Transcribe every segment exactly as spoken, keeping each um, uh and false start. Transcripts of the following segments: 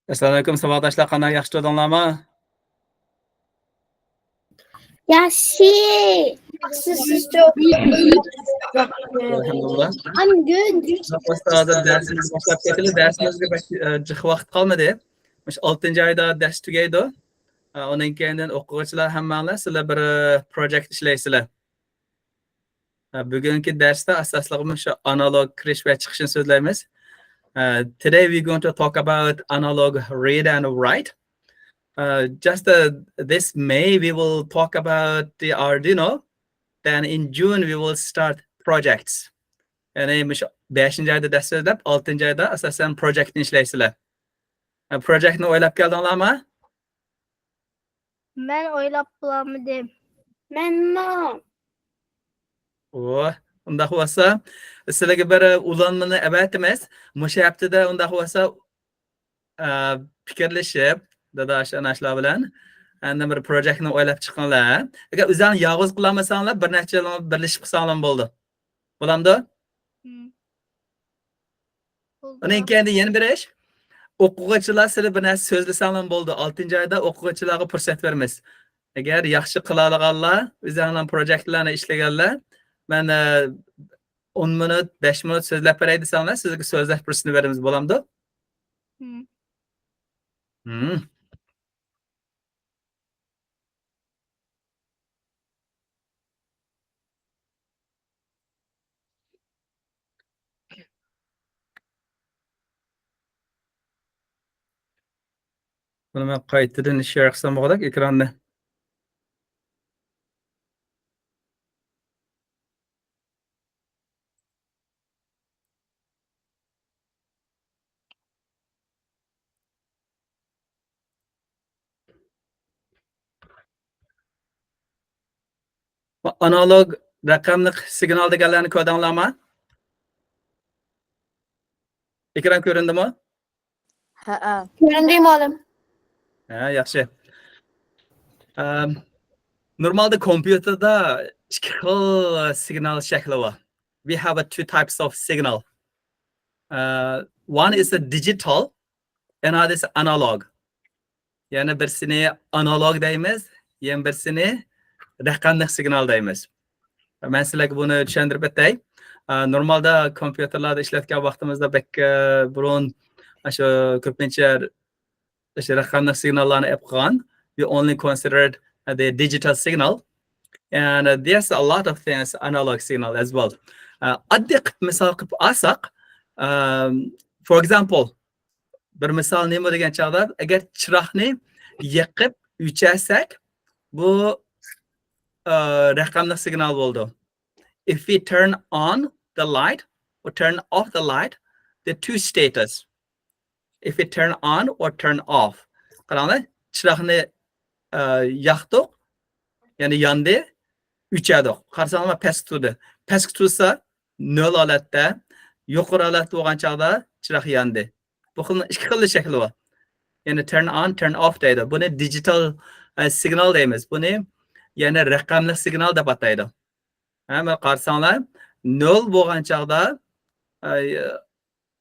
ئەسسالامۇئەلەيكۇم، ساۋاقداشلار، قانداق، ياخشى تۇردۇڭلارمۇ؟ ياخشى. ياخشى، سىزچۇ؟ ئەلھەمدۇلىللا. I'm good. ھازىر دەرسىمىز باشلاپ كېتىلى. دەرسىمىزگە بەك، ئە، جىق ۋاقىت قالمىدى. مۇشۇ ئالتىنچى ئايدا دەرس تۈگەيدۇ. ئە، ئۇنىڭ كەينىدىن ئوقۇغۇچىلار ھەممەڭلار سىلەر بىر، ئە، پروجېكت ئىشلەيسىلەر. ئە، بۈگۈنكى دەرستە ئاساسلىقى مۇشۇ ئانالوگ كىرىش ۋە چىقىشنى سۆزلەيمىز. ئە، today we're going to talk about analog read and write. Uh, just, uh, this May we will talk about the Arduino. Then in June we will start projects. يەنى مۇشۇ بەشىنچى ئايدا دەرس سۆزلەپ، ئالتىنچى ئايدا ئاساسەن پروجېكتنى ئىشلەيسىلەر. ئە، پروجېكتنى ئويلاپ كەلدىڭلارمۇ؟ مەن ئويلاپ بولالمىدىم. مەنمۇ. ئۇ، ئۇنداق بولسا، سىلەرگە بىر ئۇلانمىنى ئەۋەتىمىز. مۇشۇ ھەپتىدە ئۇنداق بولسا، ئە، پىكىرلىشىپ، دادا ئاشۇ ئاناشلار بىلەن ئەندى بىر پروجېكتنى ئويلاپ چىقىڭلار. ئەگەر ئۆزۈڭلار يالغۇز قىلالمىساڭلار، بىر نەچچە بىرلىشىپ قىلساڭلار بولىدۇ. بولامدۇ؟ مم. ئۇنىڭ كەينىدە يەنە بىر ئىش. ئوقۇغۇچىلار سىلەر بىر نەرسە سۆزلىسەڭلار بولىدۇ. ئالتىنچى ئايدا ئوقۇغۇچىلارغا پۇرسەت بېرىمىز. ئەگەر ياخشى قىلالىغانلار، ئۆزۈڭلار پروجېكتلارنى ئىشلىگەنلەر، مەن، ئە، ئون مىنۇت، بەش مىنۇت سۆزلەپ بېرەي دېسەڭلار، سىزگە سۆزلەش پۇرسىتىنى بېرىمىز، بولامدۇ؟ مم. مم. بۇنى مەن قايتىدىن شېئر قىلسام بولغۇدەك ئېكراننى. ئانالوگ رەقەملىك سىگنال دېگەنلەرنى كۆردۈڭلارمۇ؟ ئېكران كۆرۈندىمۇ؟ ھەئە. كۆرۈندى، مۇئەللىم. ھە، ياخشى. ئەم، نورمالدا كومپيۇتېردا ئىككى خىل سىگنال شەكلى بار. We have a two types of signal. Uh, one is a digital, another is analog. يەنى بىرسىنى ئانالوگ دەيمىز، يەنە بىرسىنى رەقەملىك سىگنال دەيمىز. مەن سىلەرگە بۇنى چۈشەندۈرۈپ ئۆتەي. ئە، نورمالدا كومپيۇتېرلاردا ئىشلەتكەن ۋاقتىمىزدا بەك، ئە، بۇرۇن ئاشۇ كۆپىنچە ئاشۇ رەقەملىك سىگناللارنى ئەپ قىلغان. We only considered the digital signal. And, uh, there's a lot of things analog signal as well. ئە، ئاددىي قىلىپ مىسال قىلىپ ئالساق، ئەم، for example، بىر مىسال نېمە دېگەن چاغدا، ئەگەر چىراغنى يېقىپ ئۆچۈرسەك، بۇ، ئە، رەقەملىك سىگنال بولىدۇ. If we turn on the light or turn off the light, the two status. If we turn on or turn off. قاراڭلار، چىراغنى، ئە، ياقتۇق، يەنى ياندى، ئۆچۈردۇق. قارىساڭلار پەسكە تۇردى. پەسكە تۇرسا، نۆل ھالەتتە، يۇقىرى ھالەتتە بولغان چاغدا چىراغ ياندى. بۇ خىل ئىككى خىل شەكلى بار. يەنى turn on, turn off دەيدۇ. بۇنى digital، ئە، signal دەيمىز. بۇنى يەنى رەقەملىك سىگنال دەپ ئاتايدۇ. ھە، مانا قارىساڭلار، نۆل بولغان چاغدا، ئە،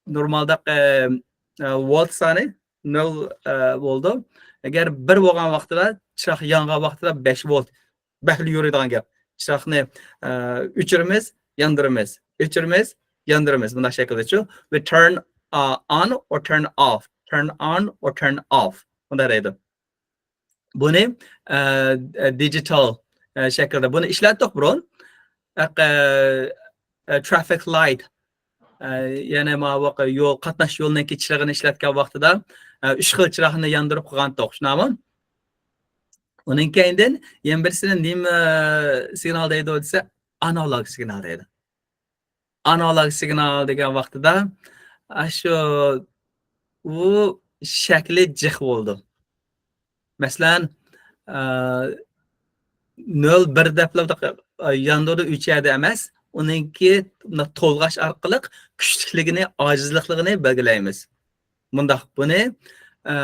نورمالدا، ئە، ئە، ۋولت سانى نۆل، ئە، بولىدۇ. ئەگەر بىر بولغان ۋاقتىدا، چىراغ يانغان ۋاقتىدا بەش ۋولت. بەھلى يورۇيدىغان گەپ. چىراغنى، ئە، ئۆچۈرىمىز، ياندۇرىمىز، ئۆچۈرىمىز، ياندۇرىمىز. بۇنداق شەكىلدىچۇ. We turn, uh, on or turn off. Turn on or turn off. بۇنداق دەيدۇ. بۇنى، ئە، ئە، digital، ئە، شەكىلدە. بۇنى ئىشلەتتۇق بۇرۇن. ئە، ئە، traffic light. ئە، يەنى ماۋۇ يول، قاتناش يولىنىڭكى چىرىغىنى ئىشلەتكەن ۋاقتىدا، ئە، ئۈچ خىل چىراغنى ياندۇرۇپ قىلغانتۇق، شۇنداقمۇ؟ ئۇنىڭ كەينىدىن يەنە بىرسىنى نېمە سىگنال دەيدۇ دېسە، ئانالوگ سىگنال دەيدۇ. ئانالوگ سىگنال دېگەن ۋاقتىدا، ئاشۇ، ئۇ شەكلى جىق بولىدۇ. مەسىلەن، ئە، نۆل بىر دەپلا، ئە، ياندۇرۇپ ئۆچۈردى ئەمەس، ئۇنىڭكى تولغاش ئارقىلىق كۈچلۈكلۈكىنى، ئاجىزلىقلىقىنى بەلگىلەيمىز. مۇنداق، بۇنى، ئە،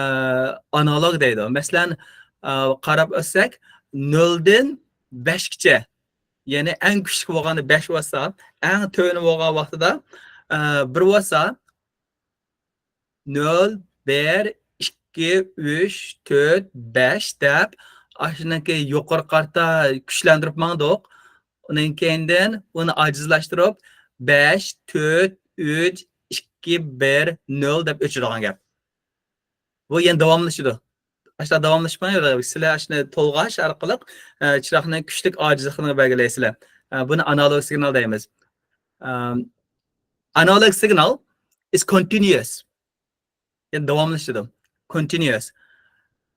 ئانالوگ دەيدۇ. مەسىلەن، ئە، قاراپ ئۆتسەك، نۆلدىن بەشكىچە، يەنى ئەڭ كۈچلۈك بولغاندا بەش بولسا، ئەڭ تۆۋىنى بولغان ۋاقتىدا، ئە، بىر بولسا، نۆل، بىر، ئىككى ئىككى، ئۈچ، تۆت، بەش دەپ، ئاشۇنىڭكى يۇقىرى قارىتا كۈچلەندۈرۈپ ماڭدۇق. ئۇنىڭ كەينىدىن ئۇنى ئاجىزلاشتۇرۇپ، بەش، تۆت، ئۈچ، ئىككى، بىر، نۆل دەپ ئۆچۈرىدىغان گەپ. بۇ يەنە داۋاملىشىدۇ. ئاشۇنداق داۋاملىشىپ ماڭىدۇ. سىلەر ئاشۇنى تولغاش ئارقىلىق، ئە، چىراغنىڭ كۈچلۈك ئاجىزلىقىنى بەلگىلەيسىلەر. ئە، بۇنى ئانالوگ سىگنال دەيمىز. ئەم، ئانالوگ سىگنال is continuous. يەنى داۋاملىشىدۇ. Continuous.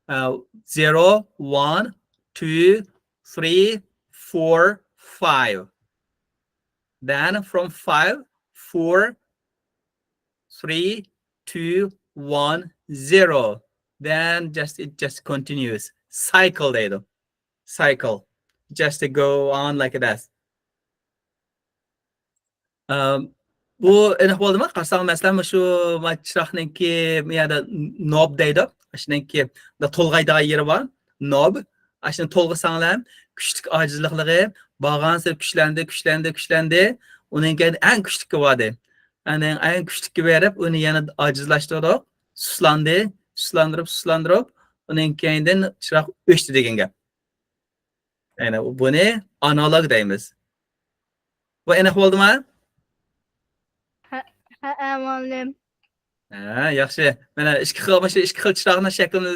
ئە، zero, one, two, three, four, five. Then from five, four, three, two, one, zero. Then just, it just continues. Cycle دەيدۇ. Cycle. Just to go on like that. ئەم، بۇ ئېنىق بولدىمۇ؟ قارىساڭ، مەسىلەن، مۇشۇ ما-، چىراغنىڭكى، بۇ يەردە نوب دەيدۇ. ئاشۇنىڭكى تولغايدىغان يېرى بار. نوب. ئاشۇنى تولغىساڭلار، كۈچلۈك ئاجىزلىقلىقى بارغانسېرى كۈچلەندى، كۈچلەندى، كۈچلەندى. ئۇنىڭ كەينىدىن ئەڭ كۈچلۈككە باردى. ئەنە ئەڭ كۈچلۈككە بېرىپ، ئۇنى يەنە ئاجىزلاشتۇردۇق. سۇسلاندى، سۇسلاندۇرۇپ، سۇسلاندۇرۇپ، ئۇنىڭ كەينىدىن چىراغ ئۆچتى دېگەن گەپ. يەنى بۇنى ئانالوگ دەيمىز. بۇ ئېنىق بولدىمۇ؟ ھە، ھەئە، مۇئەللىم. ھە، ياخشى. مانا ئىككى خىل، مانا شۇ ئىككى خىل چىراغنىڭ شەكلىنى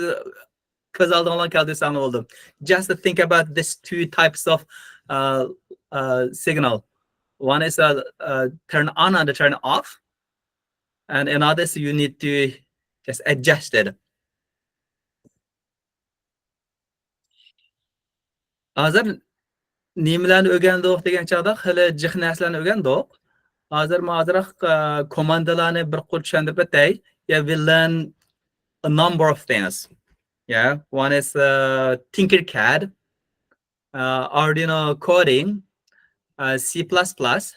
كۆز ئالدىڭلارغا كەلتۈرسەڭلار بولدى. Just think about this two types of, uh, uh, signal. One is a, uh, turn on and turn off, and another is you need to just adjust it. ھازىر نېمىلەرنى ئۆگەندۇق دېگەن چاغدا خېلى جىق نەرسىلەرنى ئۆگەندۇق. ھازىر مەن ئازراق، ئە، كوماندىلارنى بىر قۇر چۈشەندۈرۈپ ئۆتەي. Yeah, we learn a number of things. Yeah, one is, uh, Tinkercad, uh, Arduino coding, uh, C plus plus,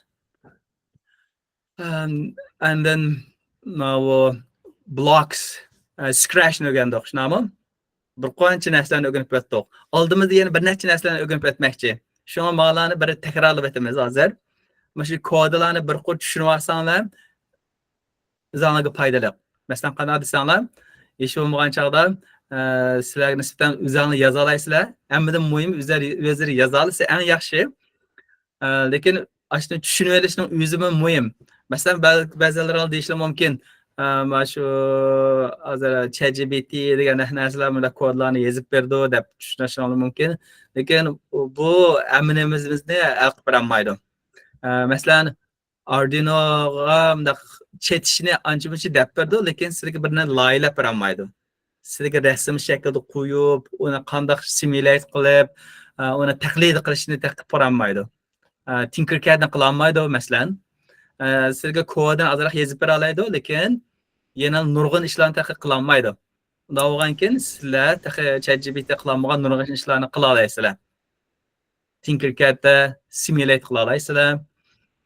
um, and then ماۋۇ blocks, uh, Scratch نى ئۆگەندۇق، شۇنداقمۇ؟ بىر قانچە نەرسىلەرنى ئۆگىنىپ ئۆتتۇق. ئالدىمىزدا يەنە بىر نەچچە نەرسىلەرنى ئۆگىنىپ ئۆتمەكچى. شۇڭا ماۋۇلارنى بىر تەكرارلاپ ئۆتىمىز ھازىر. مۇشۇ كودىلارنى بىر قۇر چۈشىنىۋالساڭلار، ئۆزۈڭلارغا پايدىلىق. مەسىلەن، قانداق دېسەڭلار، ھېچ بولمىغان چاغدا، ئە، سىلەرگە نىسبەتەن ئۆزۈڭلار يازالايسىلەر. ھەممىدىن مۇھىم، ئۆزلەر، ئۆزلىرى يازالىسا ئەڭ ياخشى. ئە، لېكىن ئاشۇنى چۈشىنىۋېلىشنىڭ ئۆزىمۇ مۇھىم. مەسىلەن، بەز-، بەزىلىرىڭلار دېيىشلىرى مۇمكىن، ئە، مانا شۇ ھازىر چات جى پى تى دېگەن نەرسىلەر مۇنداق كودلارنى يېزىپ بېرىدۇ دەپ چۈشىنىشىڭلار مۇمكىن. لېكىن بۇ ھەممىمىزنى ھەل قىلىپ بېرەلمەيدۇ. ئە، مەسىلەن، ئاردۇينوغا مۇنداق چېتىشنى ئانچە-مۇنچە دەپ بېرىدۇ، لېكىن سىلىگە بىرنى لايىھەلەپ بېرەلمەيدۇ. سىلىگە رەسىم شەكلىدە قويۇپ، ئۇنى قانداق سىمۇليېت قىلىپ، ئە، ئۇنى تەقلىد قىلىشنى تېخى قىلىپ بېرەلمەيدۇ. ئە، تىنكېركەدنى قىلالمايدۇ، مەسىلەن. ئە، سىلىگە كودىنى ئازراق يېزىپ بېرەلەيدۇ، لېكىن يەنە نۇرغۇن ئىشلارنى تېخى قىلالمايدۇ. ئۇنداق بولغانكىن، سىلەر تېخى چات جى پى تى قىلالمىغان نۇرغۇن ئىشلارنى قىلالايسىلەر. تىنكېركەدتە سىمۇليېت قىلالايسىلەر.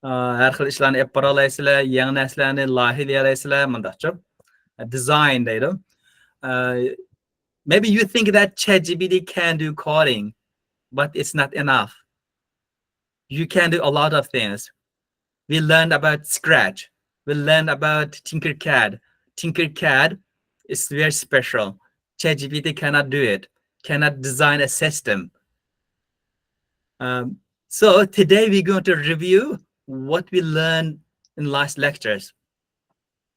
ئا، ھەر خىل ئىشلارنى ئېلىپ بارالايسىلەر، يېڭى نەرسىلەرنى لايىھىلىيەلەيسىلەر، مۇنداقچۇ. دىزاين دەيدۇ. ئا، maybe you think that ChatGPT can do coding, but it's not enough. You can do a lot of things. We learned about Scratch. We learned about Tinkercad. Tinkercad is very special. ChatGPT cannot do it, cannot design a system. Um, so today we're going to review what we learned in last lectures.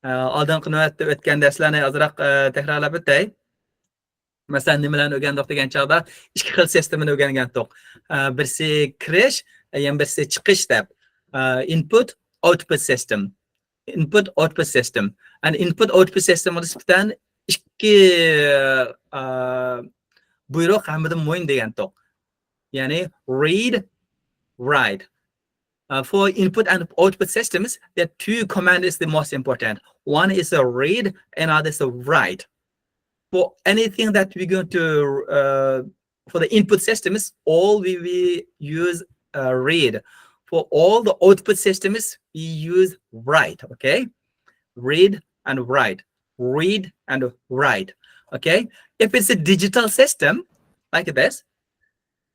ئە، ئالدىنقى نۆۋەتتە ئۆتكەن دەرسلەرنى ئازراق، ئە، تەكرارلاپ ئۆتەي. مەسىلەن، نېمىلەرنى ئۆگەندۇق دېگەن چاغدا ئىككى خىل سىستېمىنى ئۆگەنگەنتۇق. ئە، بىرسى كىرىش، يەنە بىرسى چىقىش دەپ. ئە، input, output system. Input, output system. And input, output system نىسبەتەن ئىككى، ئە، بۇيرۇق ھەممىدىن مۇھىم دېگەنتۇق. يەنى read, write. Uh, for input and output systems, there are two command is the most important. One is a read, another is a write. For anything that we're going to, uh, for the input systems, all we, we use, uh, read. For all the output systems, we use write, okay? Read and write. Read and write, okay? If it's a digital system, like this,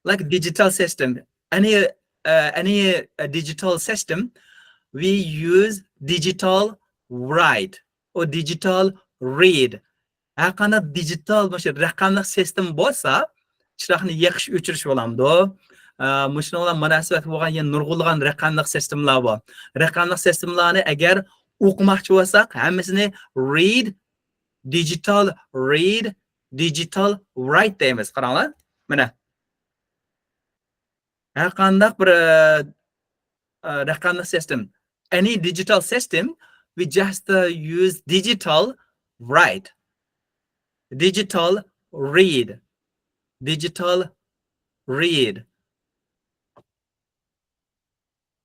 like digital system, any, uh, any, uh, digital system, we use digital write or digital read. ھەرقانداق دىجىتال، مۇشۇ رەقەملىك سىستېما بولسا، چىراغنى يېقىش، ئۆچۈرۈش بولامدۇ؟ ئە، مۇشۇنىڭ بىلەن مۇناسىۋەتلىك بولغان يەنە نۇرغۇنلىغان رەقەملىك سىستېمىلار بار. رەقەملىك سىستېمىلارنى ئەگەر ئوقۇماقچى بولساق، ھەممىسىنى read، digital read، digital write دەيمىز. قاراڭلار. مانا. ھەرقانداق بىر، ئە، ئە، رەقەملىك سىستېم. Any digital system, we just, uh, use digital write. Digital read. Digital read.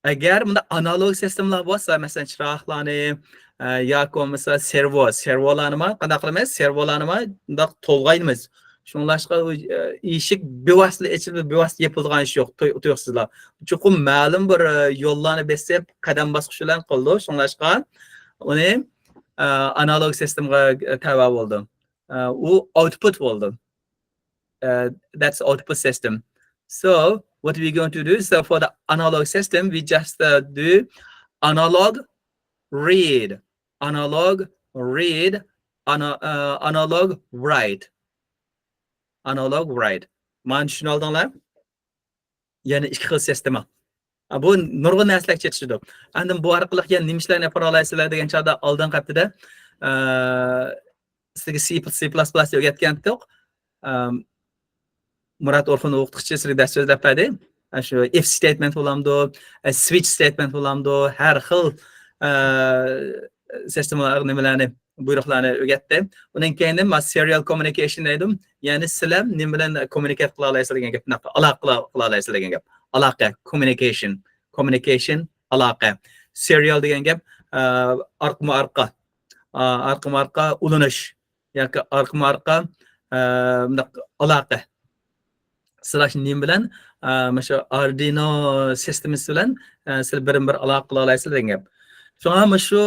ئەگەر مۇنداق ئانالوگ سىستېمىلار بولسا، مەسىلەن، چىراغلارنى، ئە، ياكى بولمىسا سېرۋو، سېرۋولارنىمۇ قانداق قىلىمىز؟ سېرۋولارنىمۇ مۇنداق تولغايمىز. شۇڭلاشقا ئۇ، ئە، ئىشىك بىۋاسىتە ئېچىلىپ، بىۋاسىتە يېپىلىدىغان ئىش يوق، تۇي-، تۇيۇقسىزلا. چوقۇم مەلۇم بىر، ئە، يوللارنى بېسىپ، قەدەم باسقۇچ بىلەن قىلىدۇ. شۇڭلاشقا ئۇنى، ئە، ئانالوگ سىستېمىغا، ئە، تەۋە بولىدۇ. ئە، ئۇ ئاۋتپۇت بولىدۇ. Uh, that's output system. So what we're going to do is, uh, for the analog system, we just, uh, do analog read, analog read, ana-, uh, analog write, analog write. مانا چۈشىنىۋالدىڭلار؟ يەنى ئىككى خىل سىستېما. ئا، بۇ نۇرغۇن نەرسىلەرگە چېتىشىدۇ. ئاندىن بۇ ئارقىلىق يەنە نېمە ئىشلارنى ياپالايسىلەر دېگەن چاغدا ئالدىنقى ھەپتىدە، ئە، سىزگە سى، سى پىلاس پىلاسنى ئۆگەتكەنتۇق. ئەم، مۇرات ئورخۇن ئوقۇتقۇچى سىزگە دەرس سۆزلەپ بەردى. ئە، شۇ ئىف ستېيتمېنت بولامدۇ، ئە، سۋىچ ستېيتمېنت بولامدۇ، ھەر خىل، ئە، سىستېمىلار نېمىلەرنى، بۇيرۇقلارنى ئۆگەتتى. ئۇنىڭ كەينىدىن ما سېرىيال كوممۇنىكېيشن دەيدۇ. يەنى سىلەر نېمە بىلەن كوممۇنىكېيت قىلالايسىلەر دېگەن گەپ، ئالاقە قىلا-، قىلالايسىلەر دېگەن گەپ. ئالاقە، كوممۇنىكېيشن. كوممۇنىكېيشن، ئالاقە. سېرىيال دېگەن گەپ، ئە، ئارقىمۇ ئارقا. ئا، ئارقىمۇ ئارقا ئۇلىنىش. ياكى ئارقىمۇ ئارقا، ئە، مۇنداق ئالاقە. سىلەر نېمە بىلەن، ئە، مۇشۇ ئاردۇينو سىستېمىسى بىلەن، ئە، سىلەر بىرمۇ بىر ئالاقە قىلالايسىلەر دېگەن گەپ. شۇڭا مۇشۇ،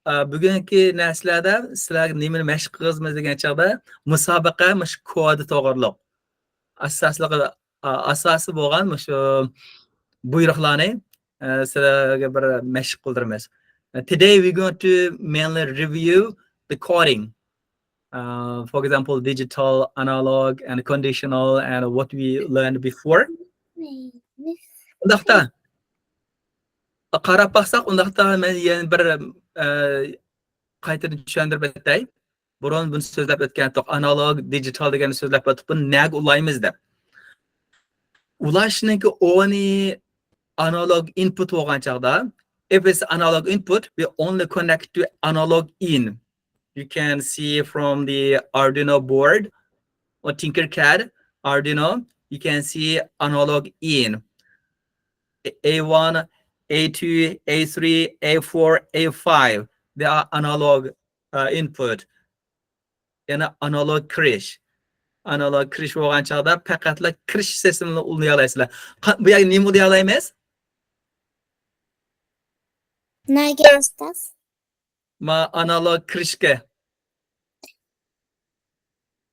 ئە، بۈگۈنكى نەرسىلەردە سىلەرگە نېمىنى مەشىق قىلىمىز دېگەن چاغدا مۇسابىقە مۇشۇ كودا توغرۇلۇق. ئاساسلىقى ئا-، ئاساسى بولغان مۇشۇ بۇيرۇقلارنى، ئە، سىلەرگە بىر مەشىق قىلدۇرىمىز. Today we're going to mainly review the coding. Uh, for example, digital, analog, and conditional, and what we learned before. ئۇنداقتا، قاراپ باقساق، ئۇنداقتا مەن يەنە بىر، ئە، قايتىدىن چۈشەندۈرۈپ ئۆتەي. بۇرۇن بۇنى سۆزلەپ ئۆتكەنتۇق. ئانالوگ، دىجىتال دېگەننى سۆزلەپ ئۆتۈپ، بۇنى نەگە ئۇلايمىز دەپ. ئۇلاشنىڭكى ئورنى ئانالوگ ئىنپۇت بولغان چاغدا، if it's analog input, we only connect to analog in. You can see from the Arduino board or Tinkercad, Arduino, you can see analog in. A one, A two, A three, A four, A five, they are analog, uh, input. يەنى ئانالوگ كىرىش. ئانالوگ كىرىش بولغان چاغدا پەقەتلا كىرىش سىستېمىنى ئۇلىيالايسىلەر. قا-، بۇ يەردە نېمە ئۇلىيالايمىز؟ نەگە، ئۇستاز؟ ما ئانالوگ كىرىشكە.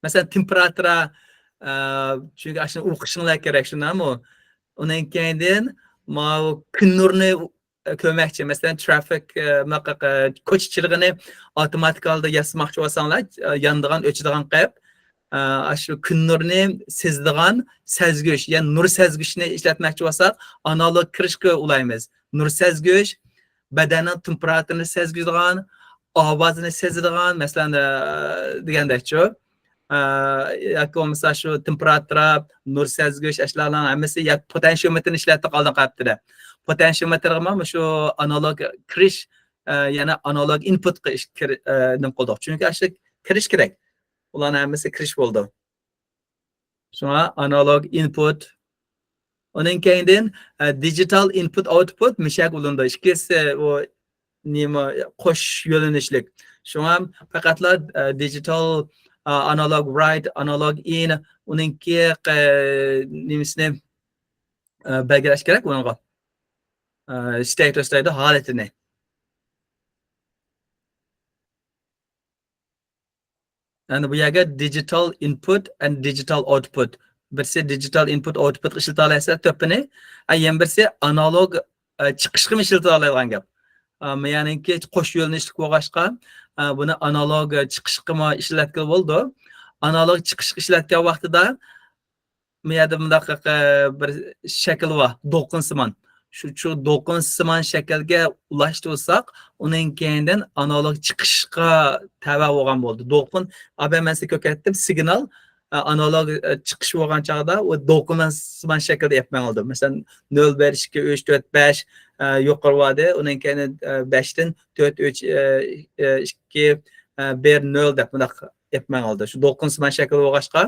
مەسىلەن، تېمپېراتۇرا، ئە، چۈنكى ئاشۇنى ئوقۇشۇڭلار كېرەك، شۇنداقمۇ؟ ئۇنىڭ كەينىدىن ماۋۇ كۈن نۇرىنى كۆرمەكچى. مەسىلەن، ترافىك، ئە، مۇنداق، ئە، كوچا چىرىغىنى ئاپتوماتىك ھالدا ياسىماقچى بولساڭلار، ئە، يانىدىغان، ئۆچىدىغان قىلىپ، ئە، ئاشۇ كۈن نۇرىنى سېزىدىغان سەزگۈچ، يەنى نۇر سەزگۈچنى ئىشلەتمەكچى بولساق، ئانالوگ كىرىشكە ئۇلايمىز. نۇر سەزگۈچ، بەدەننىڭ تېمپېراتۇرىنى سەزگۈدىدىغان، ئاۋازىنى سېزىدىغان، مەسىلەن، ئە، دېگەندەكچۇ. ئە، ياكى بولمىسا شۇ تېمپېراتۇرا، نۇر سەزگۈچ، ئەشۇلارنىڭ ھەممىسى ياكى پوتېنشىيومېتىرنى ئىشلەتتۇق ئالدىنقى ھەپتىدە. پوتېنشىيومېتىرغىمۇ مۇشۇ ئانالوگ كىرىش، ئە، يەنى ئانالوگ ئىنپۇتقا ئىش-، كىر-، ئە، نېمە قىلدۇق. چۈنكى ئاشۇ كىرىش كېرەك. ئۇلارنىڭ ھەممىسى كىرىش بولىدۇ. شۇڭا ئانالوگ ئىنپۇت. ئۇنىڭ كەينىدىن، ئە، دىجىتال ئىنپۇت ئاۋتپۇت مىشەگە ئۇلىنىدۇ. ئىككىسى ئۇ نېمە، قوش يۆنىلىشلىك. شۇڭا پەقەتلا، ئە، دىجىتال، ئە، ئانالوگ رايت، ئانالوگ ئىن، ئۇنىڭكى، ئە، نېمىسىنى، ئە، بەلگىلەش كېرەك ئۇنىڭغا. ئە، ستاتۇس دەيدۇ، ھالىتىنى. يەنى بۇ يەرگە digital input and digital output. بىرسى digital input output ئىشلىتەلەيسىلەر تۆپىنى. ئە، يەنە بىرسى ئانالوگ، ئە، چىقىشقىمۇ ئىشلىتەلەيدىغان گەپ. ئا، مېيەنىڭكى قوش يۆنىلىشلىك بولغاچقا، ئا، بۇنى ئانالوگ چىقىشقىمۇ ئىشلەتكىلى بولىدۇ. ئانالوگ چىقىشقا ئىشلەتكەن ۋاقتىدا، بۇ يەردە مۇنداق، ئە، بىر شەكىل بار، دولقۇنسىمان. شۇ، شۇ دولقۇنسىمان شەكىلگە ئۇلاشتۇرساق، ئۇنىڭ كەينىدىن ئانالوگ چىقىشقا تەۋە بولغان بولدى. دولقۇن، ئابە مەن سىزگە كۆرسەتتىم، سىگنال، ئە، ئانالوگ، ئە، چىقىش بولغان چاغدا ئۇ دولقۇنسىمان شەكىلدە ئېلىپ مېڭىلدى. مەسىلەن، نۆل، بىر، ئىككى، ئۈچ، تۆت، بەش، ئە، يۇقىرى باردى. ئۇنىڭ كەينى، ئە، بەشتىن تۆت، ئۈچ، ئە، ئە، ئىككى، ئە، بىر، نۆل دەپ مۇنداق ئېلىپ مېڭىلدى. شۇ دولقۇنسىمان شەكىل بولغاچقا،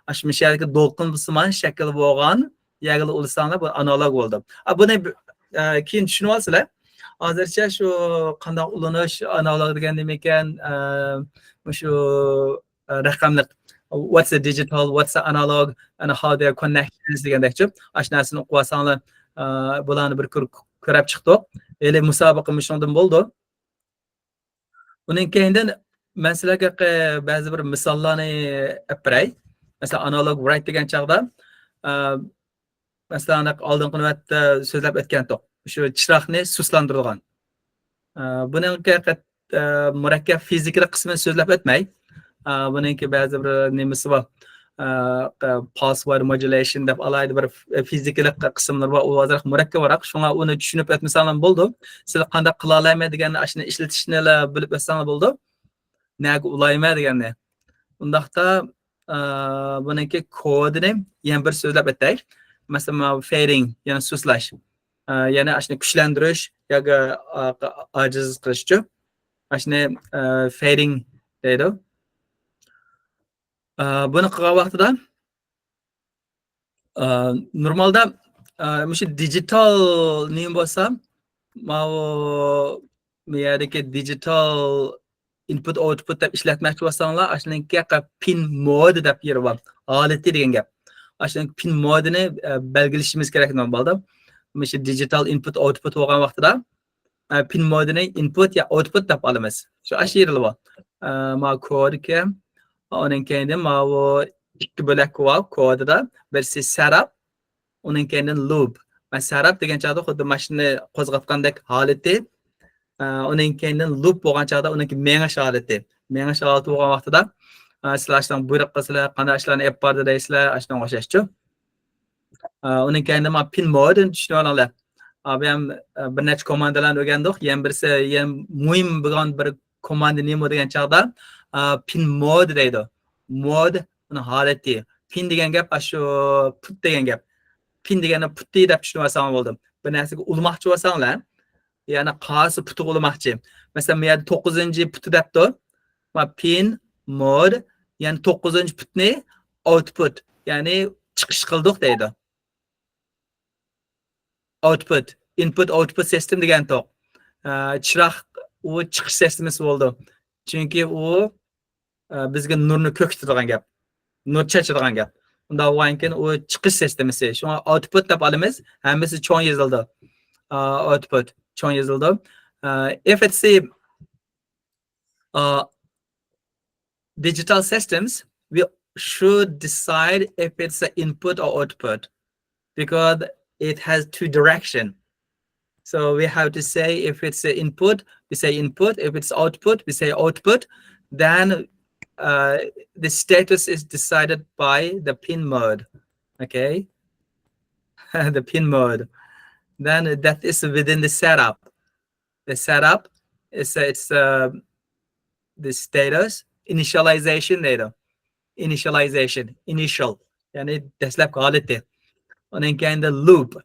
ئاشۇ مۇشۇ يەردىكى دولقۇنسىمان شەكىل بولغان يەرگە ئۇلىساڭلار، بۇ ئانالوگ بولدى. ئا، بۇنى، ئە، كېيىن چۈشىنىۋالىسىلەر. ھازىرچە شۇ قانداق ئۇلىنىش، ئانالوگ دېگەن نېمىكەن، ئە، مۇشۇ، ئە، رەقەملىك، what's a digital, what's a analog, and how they are connections دېگەندەكچۇ. ئاشۇ نەرسىنى ئوقۇۋالساڭلار، ئە، بۇلارنى بىر كۆر-، كۆرۈپ چىقتۇق. ھېلى مۇسابىقە مۇشۇنىڭدىن بولدى. ئۇنىڭ كەينىدىن مەن سىلەرگە قە-، بەزى بىر مىساللارنى ئېلىپ بېرەي. مەسىلەن، ئانالوگ رايت دېگەن چاغدا، ئە، مەسىلەن، ئالدىنقى نۆۋەتتە سۆزلەپ ئۆتكەنتۇق. شۇ چىراغنى سۇسلاندۇرىدىغان. ئە، بۇنىڭ ھەقىقەت-، ئە، مۇرەككەپ فىزىكىلىق قىسمىنى سۆزلەپ ئۆتمەي. ئە، بۇنىڭكى بەزى بىر نېمىسى بار. ئە، pulse width modulation دەپ ئالاھىدە بىر ف-، فىزىكىلىق قىسىملىرى بار. ئۇ ئازراق مۇرەككەبرەك. شۇڭا ئۇنى چۈشىنىپ ئۆتمىسەڭلار بولىدۇ. سىلەر قانداق قىلالايمەن دېگەننى، ئاشۇنى ئىشلىتىشنىلا بىلىپ ئۆتسەڭلار بولىدۇ. نەگە ئۇلايمەن دېگەننى. ئۇنداقتا، ئە، بۇنىڭكى كودىنى يەنە بىر سۆزلەپ ئۆتەي. مەسىلەن، ماۋۇ فېيدىڭ، يەنى سۇسلاش. ئە، يەنى ئاشۇنى كۈچلەندۈرۈش ياكى، ئا، ئاجىز قىلىشچۇ. ئاشۇنى، ئە، فېيدىڭ دەيدۇ. ئە، بۇنى قىلغان ۋاقتىدا، ئە، نورمالدا، ئە، مۇشۇ دىجىتال نېمە بولسا، ماۋۇ بۇ يەردىكى دىجىتال ئىنپۇت ئاۋتپۇت دەپ ئىشلەتمەكچى بولساڭلار، ئاشۇنىڭكى پىن مود دەپ يېرى بار. ھالىتى دېگەن گەپ. ئاشۇنىڭ پىن مودىنى، ئە، بەلگىلىشىمىز كېرەك نورمالدا. مۇشۇ دىجىتال ئىنپۇت ئاۋتپۇت بولغان ۋاقتىدا، ئە، پىن مودىنى ئىنپۇت يا ئاۋتپۇت دەپ ئالىمىز. شۇ ئاشۇ يېرى بار. ئە، ما كودكە، ئۇنىڭ كەينىدىن ماۋۇ ئىككى بۆلەك بار كودىدا. بىرسى سەراپ، ئۇنىڭ كەينىدىن لۇپ. مەن سەراپ دېگەن چاغدا خۇددى ماشىنىنى قوزغاتقاندەك ھالىتى، ئە، ئۇنىڭ كەينىدىن لۇپ بولغان چاغدا ئۇنىڭكى مېڭىش ھالىتى. مېڭىش ھالىتى بولغان ۋاقتىدا، ئە، سىلەر ئاشۇنداق بۇيرۇق قىلىسىلەر، قانداق ئىشلارنى ئېلىپ باردى دەيسىلەر، ئاشۇنىڭغا ئوخشاشچۇ. ئە، ئۇنىڭ كەينىدىن مانا پىن مودنى چۈشىنىۋالىڭلار. ئابىيام، ئە، بىر نەچچە كوماندىلارنى ئۆگەندۇق. يەنە بىرسى، يەنە مۇھىم بولغان بىر كوماندا نېمە دېگەن چاغدا، ئە، پىن مود دەيدۇ. مود، ئۇنىڭ ھالىتى. پىن دېگەن گەپ، ئاشۇ پۇت دېگەن گەپ. پىن دېگەننى پۇتى دەپ چۈشىنىۋالساڭلار بولدى. بىر نەرسىگە ئۇلىماقچى بولساڭلار، يەنى قايسى پۇتىغا ئۇلىماقچى. مەسىلەن، بۇ يەردە توققۇزىنچى پۇتى دەپتۇ. ما پىن، مود، يەنى توققۇزىنچى پۇتنى ئاۋتپۇت، يەنى چىقىش قىلدۇق دەيدۇ. ئاۋتپۇت، ئىنپۇت ئاۋتپۇت سىستېم دېگەن توق. ئە، چىراغ، ئۇ چىقىش سىستېمىسى بولىدۇ. چۈنكى ئۇ، ئە، بىزگە نۇرنى كۆكىتىدىغان گەپ. نۇر چاچىدىغان گەپ. ئۇنداق بولغاندىكىن ئۇ چىقىش سىستېمىسى. شۇڭا ئاۋتپۇت دەپ ئالىمىز. ھەممىسى چوڭ يېزىلىدۇ. ئە، ئاۋتپۇت چوڭ يېزىلىدۇ. ئە، if it's a, uh, digital systems, we should decide if it's an input or output, because it has two direction. So we have to say if it's an input, we say input. If it's output, we say output. Then, uh, the status is decided by the pin mode. Okay, the pin mode. Then that is within the setup. The setup is, it's, uh, the status initialization دەيدۇ. Initialization, initial. يەنى دەسلەپكى ھالىتى. ئۇنىڭ كەينىدە لۇپ.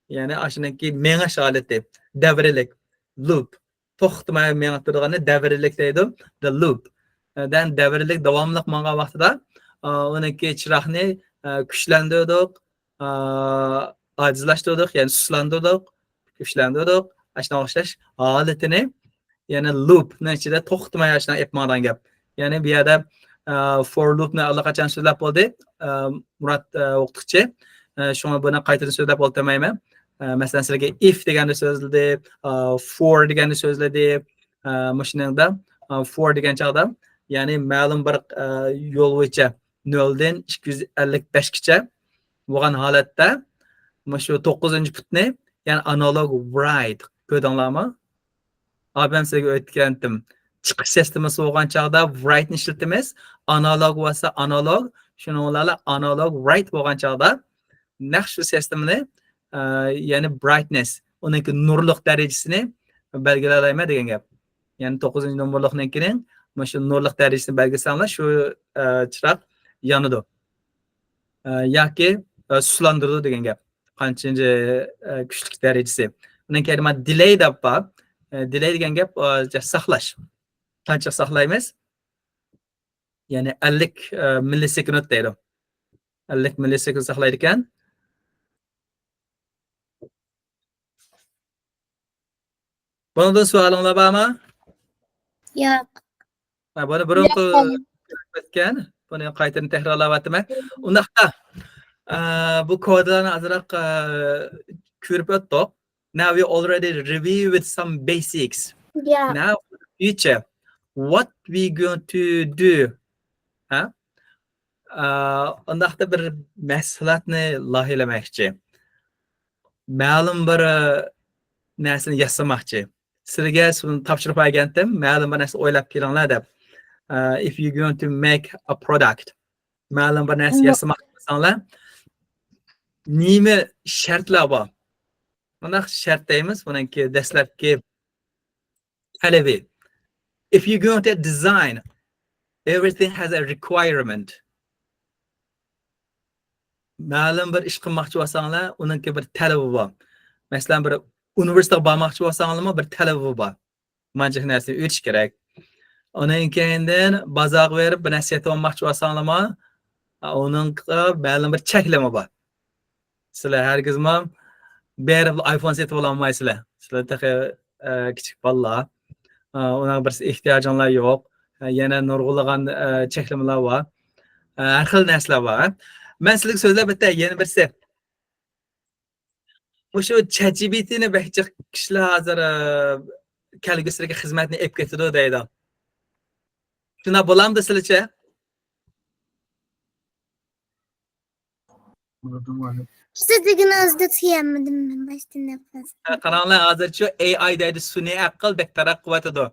يەنى ئاشۇنىڭكى مېڭىش ھالىتى. دەۋرىلىك. لۇپ. توختىماي مېڭىپ تۇرىدىغاننى دەۋرىلىك دەيدۇ. The loop. Then دەۋرىلىك داۋاملىق ماڭغان ۋاقتىدا، ئا، ئۇنىڭكى چىراغنى، ئا، كۈچلەندۈردۇق، ئا، ئاجىزلاشتۇردۇق، يەنى سۇسلاندۇردۇق، كۈچلەندۈردۇق. ئاشۇنىڭغا ئوخشاش ھالىتىنى، يەنى لۇپنىڭ ئىچىدە توختىماي ئاشۇنداق ئېلىپ ماڭىدىغان گەپ. يەنى بۇ يەردە، ئە، فور لۇپنى ئاللىقاچان سۆزلەپ بولدى، ئە، مۇرات، ئە، ئوقۇتقۇچى. ئە، شۇڭا بۇنى قايتىدىن سۆزلەپ ئولتۇرمايمەن. ئە، مەسىلەن، سىلەرگە ئىف دېگەننى سۆزلىدى، ئە، فور دېگەننى سۆزلىدى. ئە، مۇشۇنىڭدا، ئە، فور دېگەن چاغدا، يەنى مەلۇم بىر، ئە، يول بويىچە نۆلدىن ئىككى يۈز ئەللىك بەشكىچە بولغان ھالەتتە مۇشۇ توققۇزىنچى پۇتنى، يەنى ئانالوگ رايت، كۆردۈڭلارمۇ؟ ئابەم سىزگە ئۆتكەنتىم. چىقىش سىستېمىسى بولغان چاغدا write نى ئىشلىتىمىز. ئانالوگ بولسا ئانالوگ، شۇنىڭ بىلەن ئانالوگ write بولغان چاغدا نەق شۇ سىستېمىنى، ئە، يەنى brightness، ئۇنىڭكى نۇرلۇق دەرىجىسىنى بەلگىلەيمەن دېگەن گەپ. يەنى توققۇزىنچى نومۇرلۇقنىڭكىنىڭ مۇشۇ نۇرلۇق دەرىجىسىنى بەلگىلىسەڭلار، شۇ، ئە، چىراغ يانىدۇ. ئە، ياكى، ئە، سۇسلاندۇرىدۇ دېگەن گەپ. قانچىنچى، ئە، كۈچلۈك دەرىجىسى. ئۇنىڭ كەينىدە مانا delay دەپ بار. ئە، delay دېگەن گەپ، ئە، ساقلاش. قانچە ساقلايمىز؟ يەنى ئەللىك، ئە، مىللىسېكۇنت دەيدۇ. ئەللىك مىللىسېكۇنت ساقلايدىكەن. بۇنىڭدىن سوئالىڭلار بارمۇ؟ ياق. ھە، بۇنى بۇرۇنقى ياق. ئۆتكەن، بۇنى قايتىدىن تەكرارلاۋاتىمەن. ئۇنداقتا، ئە، بۇ كودلارنى ئازراق، ئە، كۆرۈپ ئۆتتۇق. Now we already reviewed some basics. Yeah. Now for the future, what we going to do? ھە؟ ئە، ئۇنداقتا بىر مەھسۇلاتنى لايىھەلىمەكچى. مەلۇم بىر، ئە، نەرسىنى ياسىماقچى. سىلەرگە شۇنى تاپشۇرۇپ بەرگەنتىم، مەلۇم بىر نەرسە ئويلاپ كېلىڭلار دەپ. ئە، if you going to make a product، مەلۇم بىر نەرسە ياسىماقچى بولساڭلار، نېمە شەرتلەر بار؟ مۇنداق شەرت دەيمىز، بۇنىڭكى دەسلەپكى تەلىپى. If you going to design, everything has a requirement. مەلۇم بىر ئىش قىلماقچى بولساڭلار، ئۇنىڭكى بىر تەلىپى بار. مەسىلەن، بىر ئۇنىۋېرسىتېتقا بارماقچى بولساڭلارمۇ بىر تەلىپى بار. مانچە نەرسىنى ئۆتۈش كېرەك. ئۇنىڭ كەينىدىن بازارغا بېرىپ بىر نەرسە سېتىۋالماقچى بولساڭلارمۇ، ئۇنىڭغا مەلۇم بىر چەكلىمە بار. سىلەر ھەرگىزمۇ بېرىپ ئايفون سېتىۋالالمايسىلەر. سىلەر تېخى، ئە، كىچىك بالىلار. ئە، ئۇنىڭ بىرسى ئېھتىياجىڭلار يوق. ئە، يەنە نۇرغۇنلىغان، ئە، چەكلىمىلەر بار. ئە، ھەر خىل نەرسىلەر بار. مەن سىلەرگە سۆزلەپ ئۆتەي، يەنە بىرسى. مۇشۇ چات جى پى تى نى بەك جىق كىشىلەر ھازىر، ئە، كەلگۈسىدىكى خىزمەتنى ئېلىپ كېتىدۇ دەيدۇ. شۇنداق بولامدۇ سىلىچە؟ سۆزلىگىنىڭىزگە چۈشەنمىدىم مەن باشتىن دەپ قالسام. ھە، قاراڭلار، ھازىرچۇ ئەي ئاي دەيدۇ، سۈنئىي ئەقىل بەك تەرەققىي قىلىۋاتىدۇ.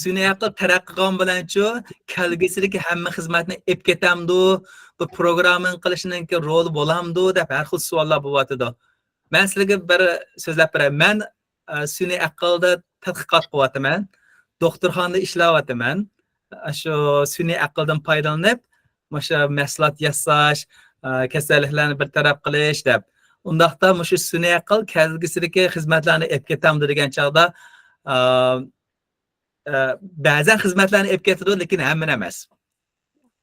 سۈنئىي ئەقىل تەرەققىي قىلغان بىلەنچۇ، كەلگۈسىدىكى ھەممە خىزمەتنى ئېلىپ كېتەمدۇ؟ بۇ پروگراممىنگ قىلىشنىڭكى رولى بولامدۇ؟ دەپ ھەر خىل سوئاللار بولۇۋاتىدۇ. مەن سىلەرگە بىر سۆزلەپ بېرەي. مەن، ئە، سۈنئىي ئەقىلدە تەتقىقات قىلىۋاتىمەن. دوختۇرخانىدا ئىشلەۋاتىمەن. ئاشۇ سۈنئىي ئەقىلدىن پايدىلىنىپ، مۇشۇ مەھسۇلات ياساش، ئە، كېسەللىكلەرنى بىر تەرەپ قىلىش دەپ. ئۇنداقتا مۇشۇ سۈنئىي ئەقىل كەلگۈسىدىكى خىزمەتلەرنى ئېلىپ كېتەمدۇ دېگەن چاغدا، ئە، ئە، بەزەن خىزمەتلەرنى ئېلىپ كېتىدۇ، لېكىن ھەممىنى ئەمەس.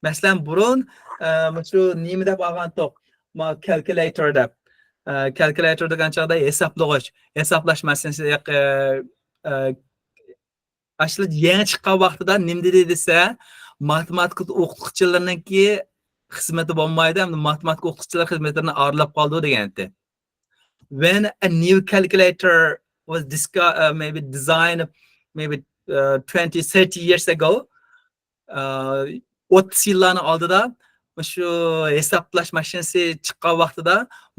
مەسىلەن، بۇرۇن، ئە، مۇشۇ نېمە دەپ ئالغانتۇق؟ ما كالكۇلياتور دەپ. ئە، كالكۇلياتور دېگەن چاغدا ھېسابلىغۇچ، ھېسابلاش ماشىنىسى، ئە، ئە، ئاشۇ يېڭى چىققان ۋاقتىدا نېمە دېدى دېسە، ماتېماتىكا ئوقۇتقۇچىلىرىنىڭكى خىزمىتى بولمايدۇ، ھەمدە ماتېماتىكا ئوقۇتقۇچىلار خىزمىتىدىن ئايرىلىپ قالىدۇ دېگەنتى. When a new calculator was disco-، uh, maybe designed maybe, uh, twenty, thirty years ago, uh, ئوتتۇز يىللارنىڭ ئالدىدا مۇشۇ ھېسابلاش ماشىنىسى چىققان ۋاقتىدا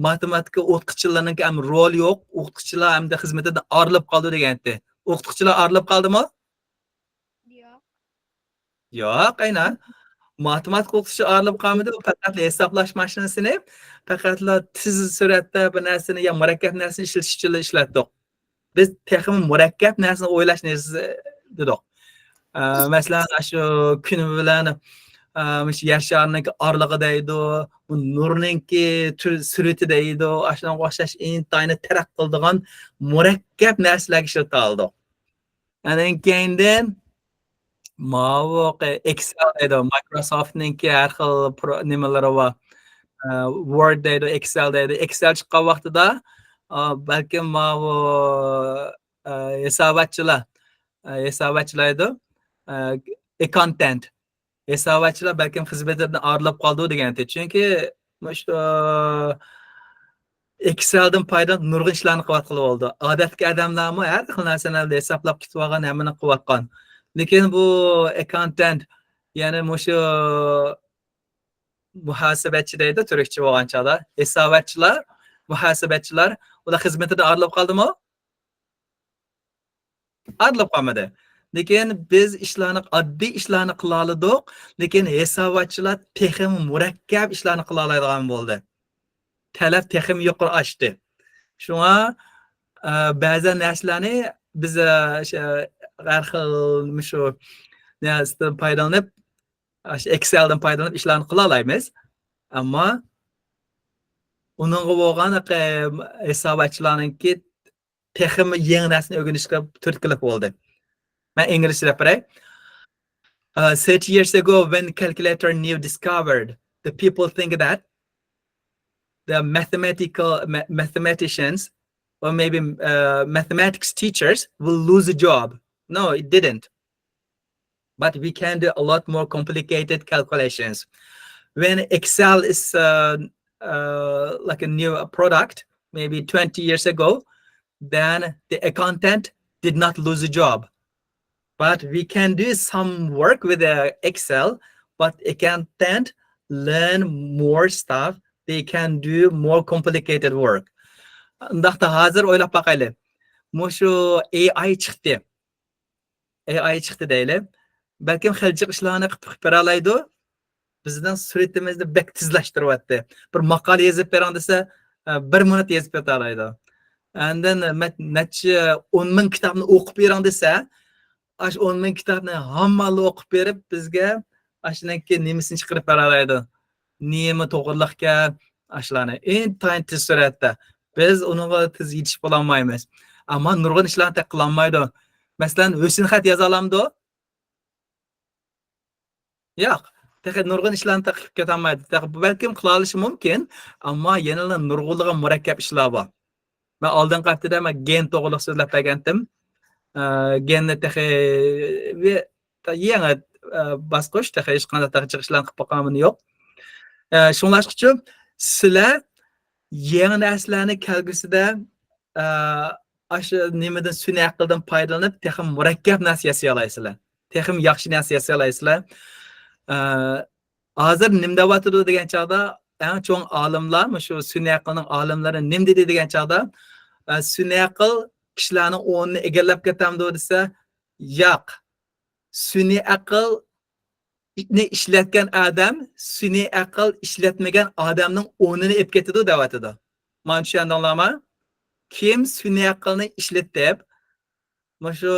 ماتېماتىكا ئوقۇتقۇچىلارنىڭكى ھەم رولى يوق، ئوقۇتقۇچىلار ھەمدە خىزمىتىدىن ئايرىلىپ قالدى دېگەنتى. ئوقۇتقۇچىلار ئايرىلىپ قالدىمۇ؟ ياق. ياق، ئەينەن. ماتېماتىكا ئوقۇتقۇچى ئايرىلىپ قالمىدى، ئۇ پەقەتلا ھېسابلاش ماشىنىسىنى، پەقەتلا تېز سۈرئەتتە بىر نەرسىنى يا مۇرەككەپ نەرسىنى ئىشلىتىش ئۈچۈنلا ئىشلەتتۇق. بىز تېخىمۇ مۇرەككەپ نەرسىنى ئويلاشنى دېدۇق. ئە، مەسىلەن، ئاشۇ كۈن بىلەن، ئە، مۇشۇ يەر شارىنىڭكى ئارىلىقى دەيدۇ، بۇ نۇرنىڭكى تۈر-، سۈرئىتى دەيدۇ، ئاشۇنىڭغا ئوخشاش ئىنتايىن تەرەققىي قىلىدىغان مۇرەككەپ نەرسىلەرگە ئىشلىتىۋالدۇق. ئاندىن كېيىندىن ماۋۇ ئېكسېل دەيدۇ، مايكروسوفتنىڭكى ھەر خىل پرو-، نېمىلىرى بار. ئە، ۋورد دەيدۇ، ئېكسېل دەيدۇ. ئېكسېل چىققان ۋاقتىدا، ئا، بەلكىم ماۋۇ، ئە، ھېساباتچىلار، ئە، ھېساباتچىلار دەيدۇ، ئە، ئاككاۋنتەنت. ھېساباتچىلار بەلكىم خىزمىتىدىن ئايرىلىپ قالىدۇ دېگەنتى. چۈنكى مۇشۇ ئېكسېلدىن پايدىلىنىپ نۇرغۇن ئىشلارنى قىلىۋاتقىلى بولىدۇ. ئادەتتىكى ئادەملەرمۇ ھەر خىل نەرسىلەرنى ھېسابلاپ كېتىۋالغان، ھەممىنى قىلىۋاتقان. لېكىن بۇ ئاككاۋنتەنت، يەنى مۇشۇ مۇھاسىبەتچى دەيدۇ تۈركچە بولغان چاغدا. ھېساباتچىلار، مۇھاسىبەتچىلەر، ئۇلار خىزمىتىدىن ئايرىلىپ قالدىمۇ؟ ئايرىلىپ قالمىدى. لېكىن بىز ئىشلارنى، ئاددىي ئىشلارنى قىلالىدۇق، لېكىن ھېساباتچىلار تېخىمۇ مۇرەككەپ ئىشلارنى قىلالايدىغان بولدى. تەلەپ تېخىمۇ يۇقىرى ئاشتى. شۇڭا، ئە، بەزى نەرسىلەرنى بىز، ئە، شۇ، ھەر خىل مۇشۇ نەرسىدىن پايدىلىنىپ، ئە، شۇ ئېكسېلدىن پايدىلىنىپ ئىشلارنى قىلالايمىز. ئەمما ئۇنىڭغا بولغان، ئە، ھېساباتچىلارنىڭكى تېخىمۇ يېڭى نەرسىنى ئۆگىنىشكە تۈرتكىلىك بولدى. مەن ئىنگلىزچە دەپ بېرەي. Uh, thirty years ago, when calculator new discovered, the people think that the mathematical ma- mathematicians or maybe uh, mathematics teachers will lose a job. No, it didn't. But we can do a lot more complicated calculations. When Excel is uh, uh, like a new product, maybe twenty years ago, then the accountant did not lose a job. But we can do some work with uh, Excel, but accountant learn more stuff. They can do more complicated work. ئۇنداقتا ھازىر ئويلاپ باقايلى. مۇشۇ ئېي ئاي چىقتى. ئېي ئاي چىقتى دەيلى. بەلكىم خېلى جىق ئىشلارنى قىلىپ، قىلىپ بېرەلەيدۇ. بىزنىڭ سۈرئىتىمىزنى بەك تېزلەشتۈرۈۋەتتى. بىر ماقالە يېزىپ بېرىڭ دېسە، بىر مىنۇت يېزىپ بېرەلەيدۇ. ئاندىن نەچچە ئون مىڭ كىتابنى ئوقۇپ بېرىڭ دېسە، ئاشۇ ئون مىڭ كىتابنى ھامماللا ئوقۇپ بېرىپ، بىزگە ئاشۇنىڭكى نېمىسىنى چىقىرىپ بېرەلەيدۇ. نېمە توغرىلىقكەن، ئاشۇلارنى ئىنتايىن تېز سۈرئەتتە. بىز ئۇنىڭغا تېز يېتىشىپ بولالمايمىز. ئەمما نۇرغۇن ئىشلارنى تېخى قىلالمايدۇ. مەسىلەن، ھۆسنخەت يازالامدۇ؟ ياق. تېخى نۇرغۇن ئىشلارنى تېخى قىلىپ كېتەلمەيدۇ. تېخى بەلكىم قىلالىشى مۇمكىن، ئەمما يەنىلا نۇرغۇنلىغان مۇرەككەپ ئىشلار بار. مەن ئالدىنقى ھەپتىدە مەن گېن توغرۇلۇق سۆزلەپ بەرگەنتىم. ئە، گېننى تېخى ۋە يېڭى، ئە، باسقۇچ، تېخى ھېچقانداق تېخى جىق ئىشلارنى قىلىپ باققىنىم يوق. ئە، شۇڭلاشقىچۇ سىلەر يېڭى نەرسىلەرنى كەلگۈسىدە، ئە، ئاشۇ نېمىدىن، سۈنئىي ئەقىلدىن پايدىلىنىپ، تېخىمۇ مۇرەككەپ نەرسە ياسىيالايسىلەر. تېخىمۇ ياخشى نەرسە ياسىيالايسىلەر. ئە، ھازىر نېمە دەۋاتىدۇ دېگەن چاغدا، ئەڭ چوڭ ئالىملار، مۇشۇ سۈنئىي ئەقىلنىڭ ئالىملىرى نېمە دېدى دېگەن چاغدا، ئە، سۈنئىي ئەقىل كىشىلەرنىڭ ئورنىنى ئىگىلەپ كېتەمدۇ دېسە، ياق. سۈنئىي ئەقىلنى ئىشلەتكەن ئادەم سۈنئىي ئەقىل ئىشلەتمىگەن ئادەمنىڭ ئورنىنى ئېلىپ كېتىدۇ دەۋاتىدۇ. مانا چۈشەندىڭلارمۇ؟ كىم سۈنئىي ئەقىلنى ئىشلىتىپ، مۇشۇ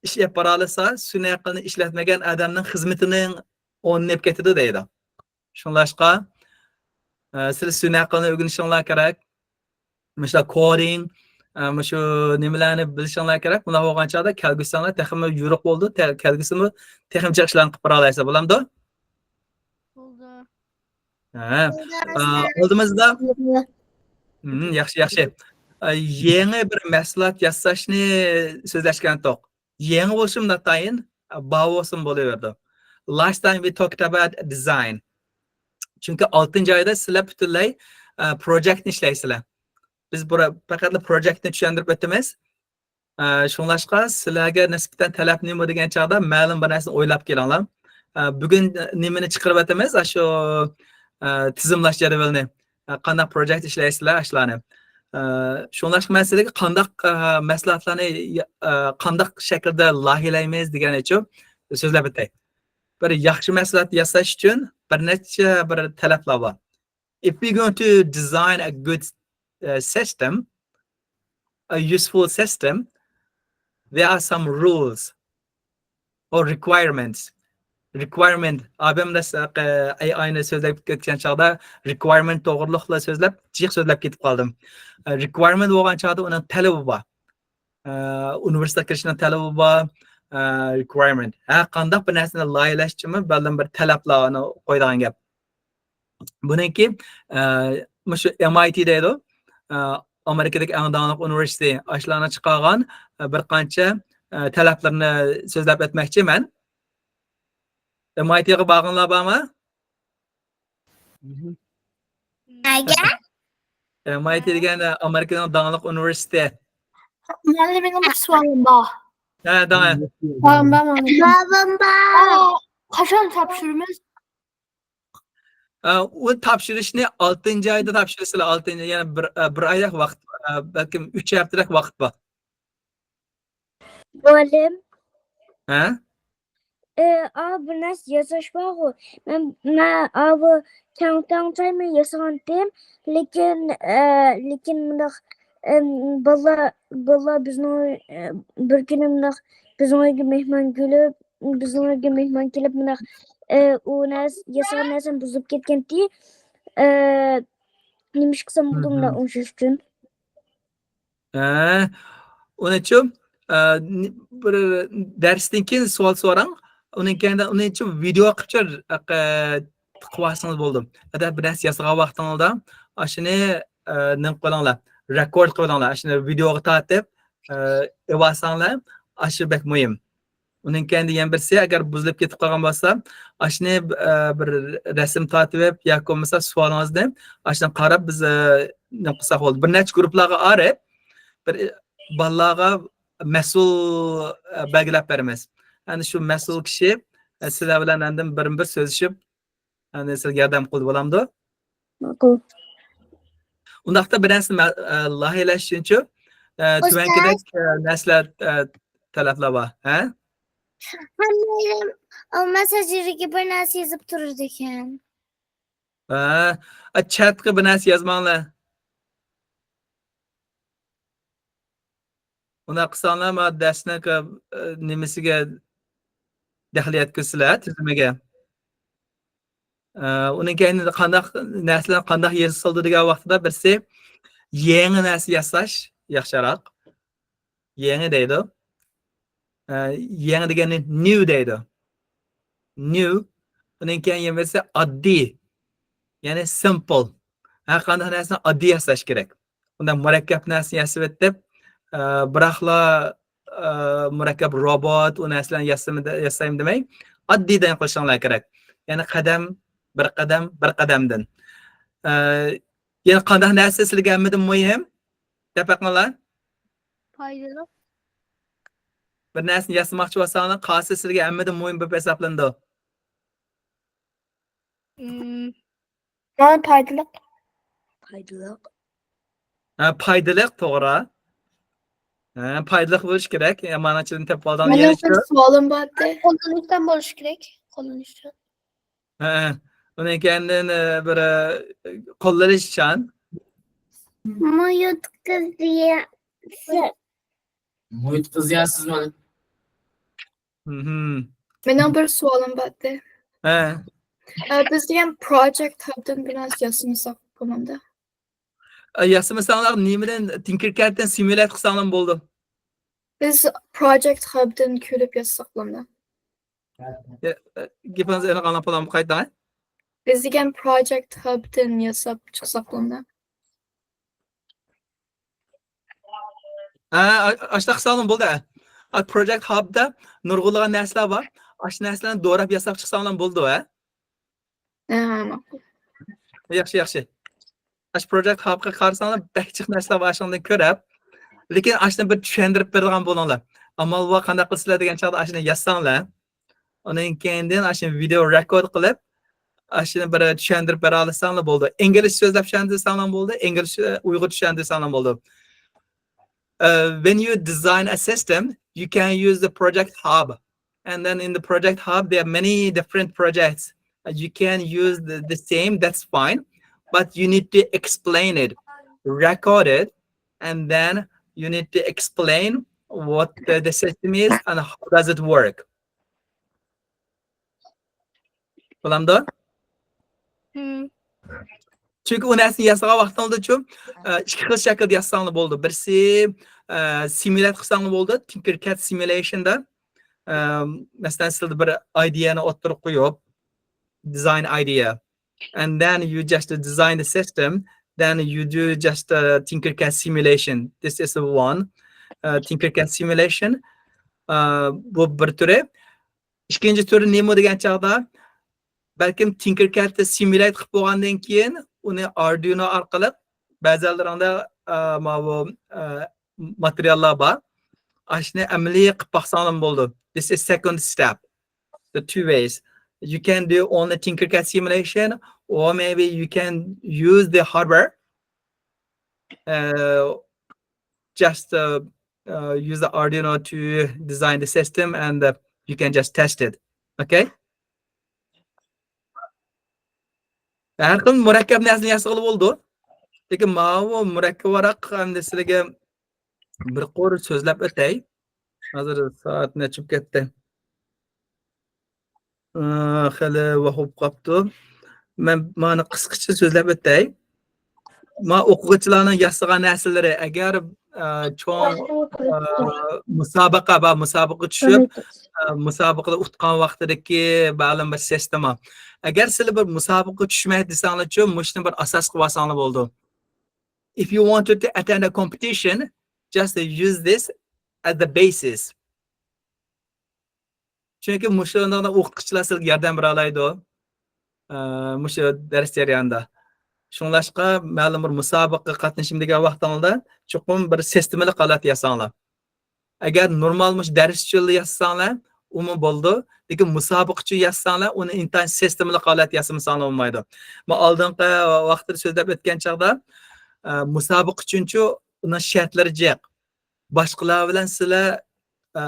ئىش ئېلىپ بارالىسا، سۈنئىي ئەقىلنى ئىشلەتمىگەن ئادەمنىڭ خىزمىتىنىڭ ئورنىنى ئېلىپ كېتىدۇ دەيدۇ. شۇڭلاشقا، ئە، سىلەر سۈنئىي ئەقىلنى ئۆگىنىشىڭلار كېرەك. مۇشۇ كودىنگ، ئە، مۇشۇ نېمىلەرنى بىلىشىڭلار كېرەك. بۇنداق بولغان چاغدا كەلگۈسىڭلار تېخىمۇ يورۇق بولىدۇ، تە-، كەلگۈسىمۇ تېخىمۇ جىق ئىشلارنى قىلىپ بارالايسىلەر، بولامدۇ؟ بولدى. ھە. ئالدىمىزدا، مم، ياخشى، ياخشى. ئە، يېڭى بىر مەھسۇلات ياساشنى سۆزلەشكەنتۇق. يېڭى بولسۇن ناتايىن، بار بولسۇن بولۇۋېرىدۇ. Last time we talked about design. چۈنكى ئالتىنچى ئايدا سىلەر پۈتۈنلەي، ئە، پروجېكتنى ئىشلەيسىلەر. بىز بۇرا-، پەقەتلا پروجېكتنى چۈشەندۈرۈپ ئۆتىمىز. ئە، شۇڭلاشقا سىلەرگە نىسبەتەن تەلەپ نېمە دېگەن چاغدا مەلۇم بىر نەرسىنى ئويلاپ كېلىڭلار. ئە، بۈگۈن نېمىنى چىقىرىۋاتىمىز؟ ئاشۇ، ئە، تىزىملاش جەدۋىلىنى. ئە، قانداق پروجېكت ئىشلەيسىلەر، ئاشۇلارنى. ئە، شۇڭلاشقا مەن سىلەرگە قانداق، ئە، مەھسۇلاتلارنى، ئە، قانداق شەكىلدە لايىھەلەيمىز دېگەننىچۇ سۆزلەپ ئۆتەي. بىر ياخشى مەھسۇلات ياساش ئۈچۈن بىر نەچچە بىر تەلەپلەر بار. If we going to design a good, uh, system, a useful system, there are some rules or requirements. Requirement. ئابىم دەس-، ئەي ئاينى سۆزلەپ كەتكەن چاغدا requirement توغرۇلۇقلا سۆزلەپ، جىق سۆزلەپ كېتىپ قالدىم. ئە، requirement بولغان چاغدا ئۇنىڭ تەلىپى بار. ئە، ئۇنىۋېرسىتېتقا كىرىشنىڭ تەلىپى بار. ئە، requirement. ھەر قانداق بىر نەرسىنى لايىھەلەش ئۈچۈنمۇ بەلگىلىك بىر تەلەپلەرنى قويىدىغان گەپ. بۇنىڭكى، ئە، مۇشۇ ئېم ئاي تى دەيدۇ. ئە، ئامېرىكىدىكى ئەڭ داڭلىق ئۇنىۋېرسىتېت. ئاشۇلارنىڭ چىقارغان، ئە، بىر قانچە، ئە، تەلەپلىرىنى سۆزلەپ ئۆتمەكچى مەن. ئېم ئاي تىغا بارغانلار بارمۇ؟ نەگە؟ ئېم ئاي تى دېگەن، ئە، ئامېرىكىنىڭ داڭلىق ئۇنىۋېرسىتېتى. مۇئەللىم، مېنىڭ بىر سوئالىم بار. ھە، داڭ. بابام بار. بابام بار. قاچان تاپشۇرىمىز؟ ئە، ئۇ تاپشۇرۇشنى ئالتىنچى ئايدا تاپشۇرىسىلەر، ئالتىنچى، يەنە بىر، ئە، بىر ئايدەك ۋاقىت، ئە، بەلكىم ئۈچ ھەپتىدەك ۋاقىت بار. مۇئەللىم. ھە؟ ئە، ئا، بىر نەرسە ياساش بارغۇ. مەن، مەن ئا، بۇ تەڭ تەڭ تايمەن ياسىغانتىم. لېكىن، ئە، لېكىن مۇنداق، ئەم، بالىلار، بالىلار بىزنىڭ، ئە، بىر كۈنى مۇنداق بىزنىڭ ئۆيگە مېھمان كېلىپ، بىزنىڭ ئۆيگە مېھمان كېلىپ مۇنداق، ئە، ئۇ نەرسە، ياسىغان نەرسەم بۇزۇلۇپ كەتكەنتى. ئە، نېمە ئىش قىلسام بولىدۇ مۇنداق ئوڭشاش ئۈچۈن؟ ھە، ئۇنىچۇ، ئە، نى-، بىر دەرستىن كېيىن سوئال سوراڭ. ئۇنىڭ كەينىدە ئۇنىچۇ ۋىدېئو قىلىپ چىقىۋالسىڭىز بولدى. ئەگەر بىر نەرسە ياسىغان ۋاقتىڭىزدا ئاشۇنى، ئە، نېمە قىلىڭلار، رېكورد قىلىۋېلىڭلار. ئاشۇنى ۋىدېئوغا تارتىپ، ئە، ئېلىۋالساڭلار، ئاشۇ بەك مۇھىم. ئۇنىڭ كەينىدە يەنە بىرسى، ئەگەر بۇزۇلۇپ كېتىپ قالغان بولسا، ئاشۇنى، ئە، بىر رەسىم تارتىۋېلىپ ياكى بولمىسا سوئالىڭىزنى ئاشۇنى قاراپ بىز، ئە، نېمە قىلساق بولىدۇ. بىر نەچچە گۇرۇپپىلارغا ئايرىپ، بىر، ئە، بالىلارغا مەسئۇل، ئە، بەلگىلەپ بېرىمىز. ئەنە شۇ مەسئۇل كىشى، ئە، سىلەر بىلەن ئاندىن بىرمۇ بىر سۆزلىشىپ، ئەنە سىلەرگە ياردەم قىلىدۇ، بولامدۇ؟ ماقۇل. ئۇنداقتا بىر نەرسە مە-، ئە، لايىھەلەش ئۈچۈنچۇ، ئە، تۆۋەندىكىدەك، ئە، نەرسىلەر، ئە، تەلەپلەر بار. ھە؟ ھەممەيلەن ئالماس ھەجرىگە بىر نەرسە يېزىپ تۇرىدىكەن. ھە، ئە، چاتقا بىر نەرسە يازماڭلار. ئۇنداق قىلساڭلار، ما دەرسنىڭ، ئە، نېمىسىگە دەخلى يەتكۈزسىلەر، تۈزۈمىگە. ئە، ئۇنىڭ كەينىدە قانداق نەرسىلەر قانداق يېزىلىدۇ دېگەن ۋاقتىدا بىرسى يېڭى نەرسە ياساش ياخشىراق. يېڭى دەيدۇ. ئە، يېڭى دېگەننى نيۇ دەيدۇ. نيۇ. ئۇنىڭ كەينى يەنە بىرسى ئاددىي. يەنى سىمپل. ھەر قانداق نەرسىنى ئاددىي ياساش كېرەك. ئۇنداق مۇرەككەپ نەرسىنى ياسىۋېتىپ، ئە، بىراقلا، ئە، مۇرەككەپ روبوت، ئۇ نەرسىلەرنى ياسىمىدى-، ياسايمەن دېمەي، ئاددىيدىن قىلىشىڭلار كېرەك. يەنى قەدەم، بىر قەدەم، بىر قەدەمدىن. ئە، يەنى قانداق نەرسە سىلەرگە ھەممىدىن مۇھىم؟ دەپ بېقىڭلار. پايدىلىق. بىر نەرسىنى ياسىماقچى بولساڭلار، قايسى سىلەرگە ھەممىدىن مۇھىم بولۇپ ھېسابلىنىدۇ؟ مم. مانا پايدىلىق. پايدىلىق. ھە، پايدىلىق، توغرا. ھە، پايدىلىق بولۇش كېرەك. يامانچىلىقنى تېپىپ ئالدىڭ. مېنىڭ يەنە بىر شۇ. سوئالىم بار ئىدى. قوللىنىشچان بولۇش كېرەك. قوللىنىشچان. ھە، ئۇنىڭ كەينىدىن، ئە، بىر، ئە، قوللىنىشچان. مۇھىت قىزىياسى. مۇھىت قىزىياسىزمۇ؟ مھم. مېنىڭ بىر سوئالىم بار ئىدى. ھە. ئە، بىز دېگەن پروجېكت ھابتىن بىر نەرسە ياسىمىساق بولامدۇ؟ ئە، ياسىمىساڭلار نېمىدىن، تىنكىركەدتىن سىمۇليات قىلساڭلار بولىدۇ. بىز پروجېكت ھابتىن كۆرۈپ ياسىساق بولامدۇ؟ ئە، ئە، گېپىڭىزنى ئېنىق ئاڭلاپ قالالمىدىم، قايتا. بىز دېگەن پروجېكت ھابتىن ياساپ چىقساق بولامدۇ؟ ھە، ئا-، ئاشۇنداق قىلساڭلار بولدى. ئا، پروجېكت ھابتا نۇرغۇنلىغان نەرسىلەر بار. ئاشۇ نەرسىلەرنى دوراپ ياساپ چىقساڭلار بولىدۇ، ھە؟ ھە، ماقۇل. ياخشى، ياخشى. ئاشۇ پروجېكت ھابقا قارىساڭلار، بەك جىق نەرسىلەر بار ئاشۇندىن كۆرۈپ. لېكىن ئاشۇنى بىر چۈشەندۈرۈپ بېرىدىغان بولۇڭلار. ئامال بار قانداق قىلىسىلەر دېگەن چاغدا ئاشۇنى يازساڭلار. ئۇنىڭ كەينىدىن ئاشۇنى ۋىدېئو رېكورد قىلىپ، ئاشۇنى بىر چۈشەندۈرۈپ بېرەلىسەڭلار بولدى. ئىنگلىزچە سۆزلەپ چۈشەندۈرسەڭلار بولدى، ئىنگلىزچە، ئۇيغۇرچە چۈشەندۈرسەڭلار بولدى. Uh, when you design a system, you can use the Project Hub. And then in the Project Hub, there are many different projects. Uh, you can use the, the same, that's fine. But you need to explain it, record it, and then you need to explain what the, the system is and how does it work. بولامدۇ؟ Hmm. چۈنكى ئۇ نەرسىنى ياسىغان ۋاقتىڭىزدىچۇ، ئە، ئىككى خىل شەكىلدە ياسىساڭلار بولىدۇ. بىرسى، ئە، سىمۇليات قىلساڭلار بولىدۇ، تىنكىركەد سىمۇليېيشندا. ئە، مەسىلەن، سىلەر بىر ئىدىيەنى ئوتتۇرىغا قويۇپ، design idea. And then you just design the system. Then you do just a Tinkercad simulation. This is one. Uh, Tinkercad simulation. Uh, بۇ بىر تۈرى. ئىككىنچى تۈرى نېمە دېگەن چاغدا، بەلكىم تىنكىركەدتە سىمۇليېيت قىلىپ بولغاندىن كېيىن، ئۇنى ئاردۇينو ئارقىلىق، بەزىلىرىڭدە، ئە، ماۋۇ، ئە، ماتېرىياللار بار. ئاشۇنى ئەمەلىي قىلىپ باقساڭلارمۇ بولىدۇ. This is second step. The two ways. You can do only Tinkercad simulation, or maybe you can use the hardware. Uh, just, uh, uh, use the Arduino to design the system and uh, you can just test it. Okay? ھەر خىل مۇرەككەپ نەرسىنى ياسىغىلى بولىدۇ. لېكىن ماۋۇ مۇرەككەپ ۋاراق ئەمدى سىلەرگە بىر قۇر سۆزلەپ ئۆتەي. ھازىر سائەت نەچچە بولۇپ كەتتى. ئى، خېلى ۋاق بولۇپ قاپتۇ. مەن مانا قىسقىچە سۆزلەپ ئۆتەي. ما ئوقۇغۇچىلارنىڭ ياسىغان نەرسىلىرى، ئەگەر، ئە، چوڭ، ئە، مۇسابىقە بار، مۇسابىقىگە چۈشۈپ، ئە، مۇسابىقىدە ئۇتقان ۋاقتىدىكى مەلۇم بىر سىستېما. ئەگەر سىلەر بىر مۇسابىقىگە چۈشمەي دېسەڭلارچۇ، مۇشۇنى بىر ئاساس قىلىپ ئالساڭلار بولىدۇ. If you wanted to attend a competition, just use this as the basis. چۈنكى مۇشۇنداق ئوقۇتقۇچىلار سىلەرگە ياردەم بېرەلەيدۇ. ئە، مۇشۇ دەرس جەريانىدا. شۇڭلاشقا مەلۇم بىر مۇسابىقىگە قاتنىشىمەن دېگەن ۋاقتىڭلاردا چوقۇم بىر سىستېمىلىق ھالەت ياساڭلار. ئەگەر نورمال مۇشۇ دەرس ئۈچۈنلا ياسىساڭلار، ئۇمۇ بولىدۇ. لېكىن مۇسابىقە ئۈچۈن ياسىساڭلار، ئۇنى ئىنتايىن سىستېمىلىق ھالەت ياسىمىساڭلار بولمايدۇ. مەن ئالدىنقى ۋاقىتتا سۆزلەپ ئۆتكەن چاغدا، ئە، مۇسابىقە ئۈچۈنچۇ ئۇنىڭ شەرتلىرى جىق. باشقىلار بىلەن سىلەر، ئە،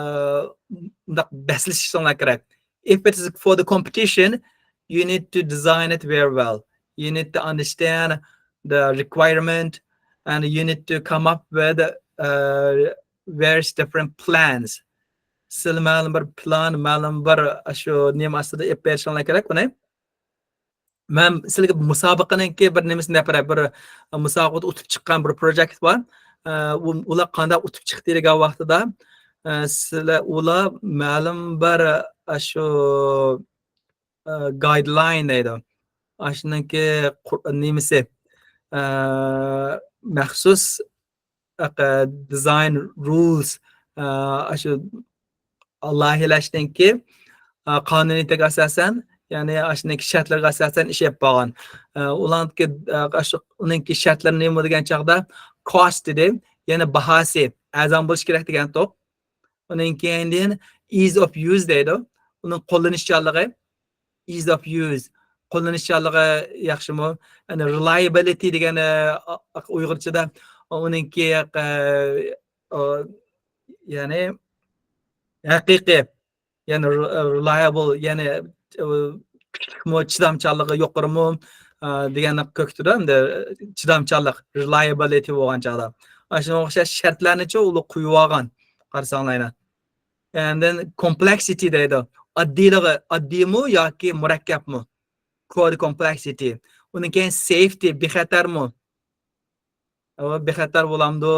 مۇنداق بەسلىشىشىڭلار كېرەك. If it is for the competition, you need to design it very well. You need to understand the requirement and you need to come up with, uh, various different plans. سىلەر مەلۇم بىر پىلان، مەلۇم بىر شۇ نېمە ئاستىدا ئېلىپ بېرىشىڭلار كېرەك بۇنى. مەن سىلەرگە مۇسابىقىنىڭكى بىر نېمىسىنى دەپ بېرەي، بىر مۇسابىقىدە ئۇتۇپ چىققان بىر پروجېكت بار. ئە، ئۇ-، ئۇلار قانداق ئۇتۇپ چىقتى دېگەن ۋاقتىدا، ئە، سىلەر، ئۇلار مەلۇم بىر، ئە، شۇ، ئە، گايدلاين دەيدۇ. ئاشۇنىڭكى قۇ-، نېمىسى، ئە، مەخسۇس ئاقا، دىزاين رۇلس، ئا، ئاشۇ لايىھەلەشنىڭكى، ئا، قانۇنىيىتىگە ئاساسەن، يەنى ئاشۇنىڭكى شەرتلىرىگە ئاساسەن ئىش ئېلىپ بارغان. ئا، ئۇلارنىڭكى، ئا، ئاشۇ ئۇنىڭكى شەرتلىرى نېمە دېگەن چاغدا، كوست دېدى، يەنى باھاسى ئەرزان بولۇشى كېرەك دېگەنتۇق. ئۇنىڭ كېيىندىن ئىز ئوف يۇز دەيدۇ. ئۇنىڭ قوللىنىشچانلىقى، ئىز ئوف يۇز، قوللىنىشچانلىقى ياخشىمۇ؟ يەنى رېلايابىلىتى دېگەن، ئە، ئۇيغۇرچىدا ئۇنىڭكى، ئە، ئۇ، يەنى ھەقىقىي، يەنى رېلايابىل، يەنى، ئۇ، كۈچلۈكمۇ، چىدامچانلىقى يۇقىرىمۇ، ئە، دېگەننى كۆكتىدۇ، ئەمدى چىدامچانلىق، رېلايابىلىتى بولغان چاغدا. ئاشۇنىڭغا ئوخشاش شەرتلەرنىچۇ ئۇلار قويۇۋالغان، قارىساڭلايلا. ئەندىن كومپلېكسىتى دەيدۇ. ئاددىيلىقى، ئاددىيمۇ ياكى مۇرەككەپمۇ؟ كود كومپلېكسىتى. ئۇنىڭ كېيىن سېيفتى، بىخەتەرمۇ؟ ئۇ بىخەتەر بولامدۇ؟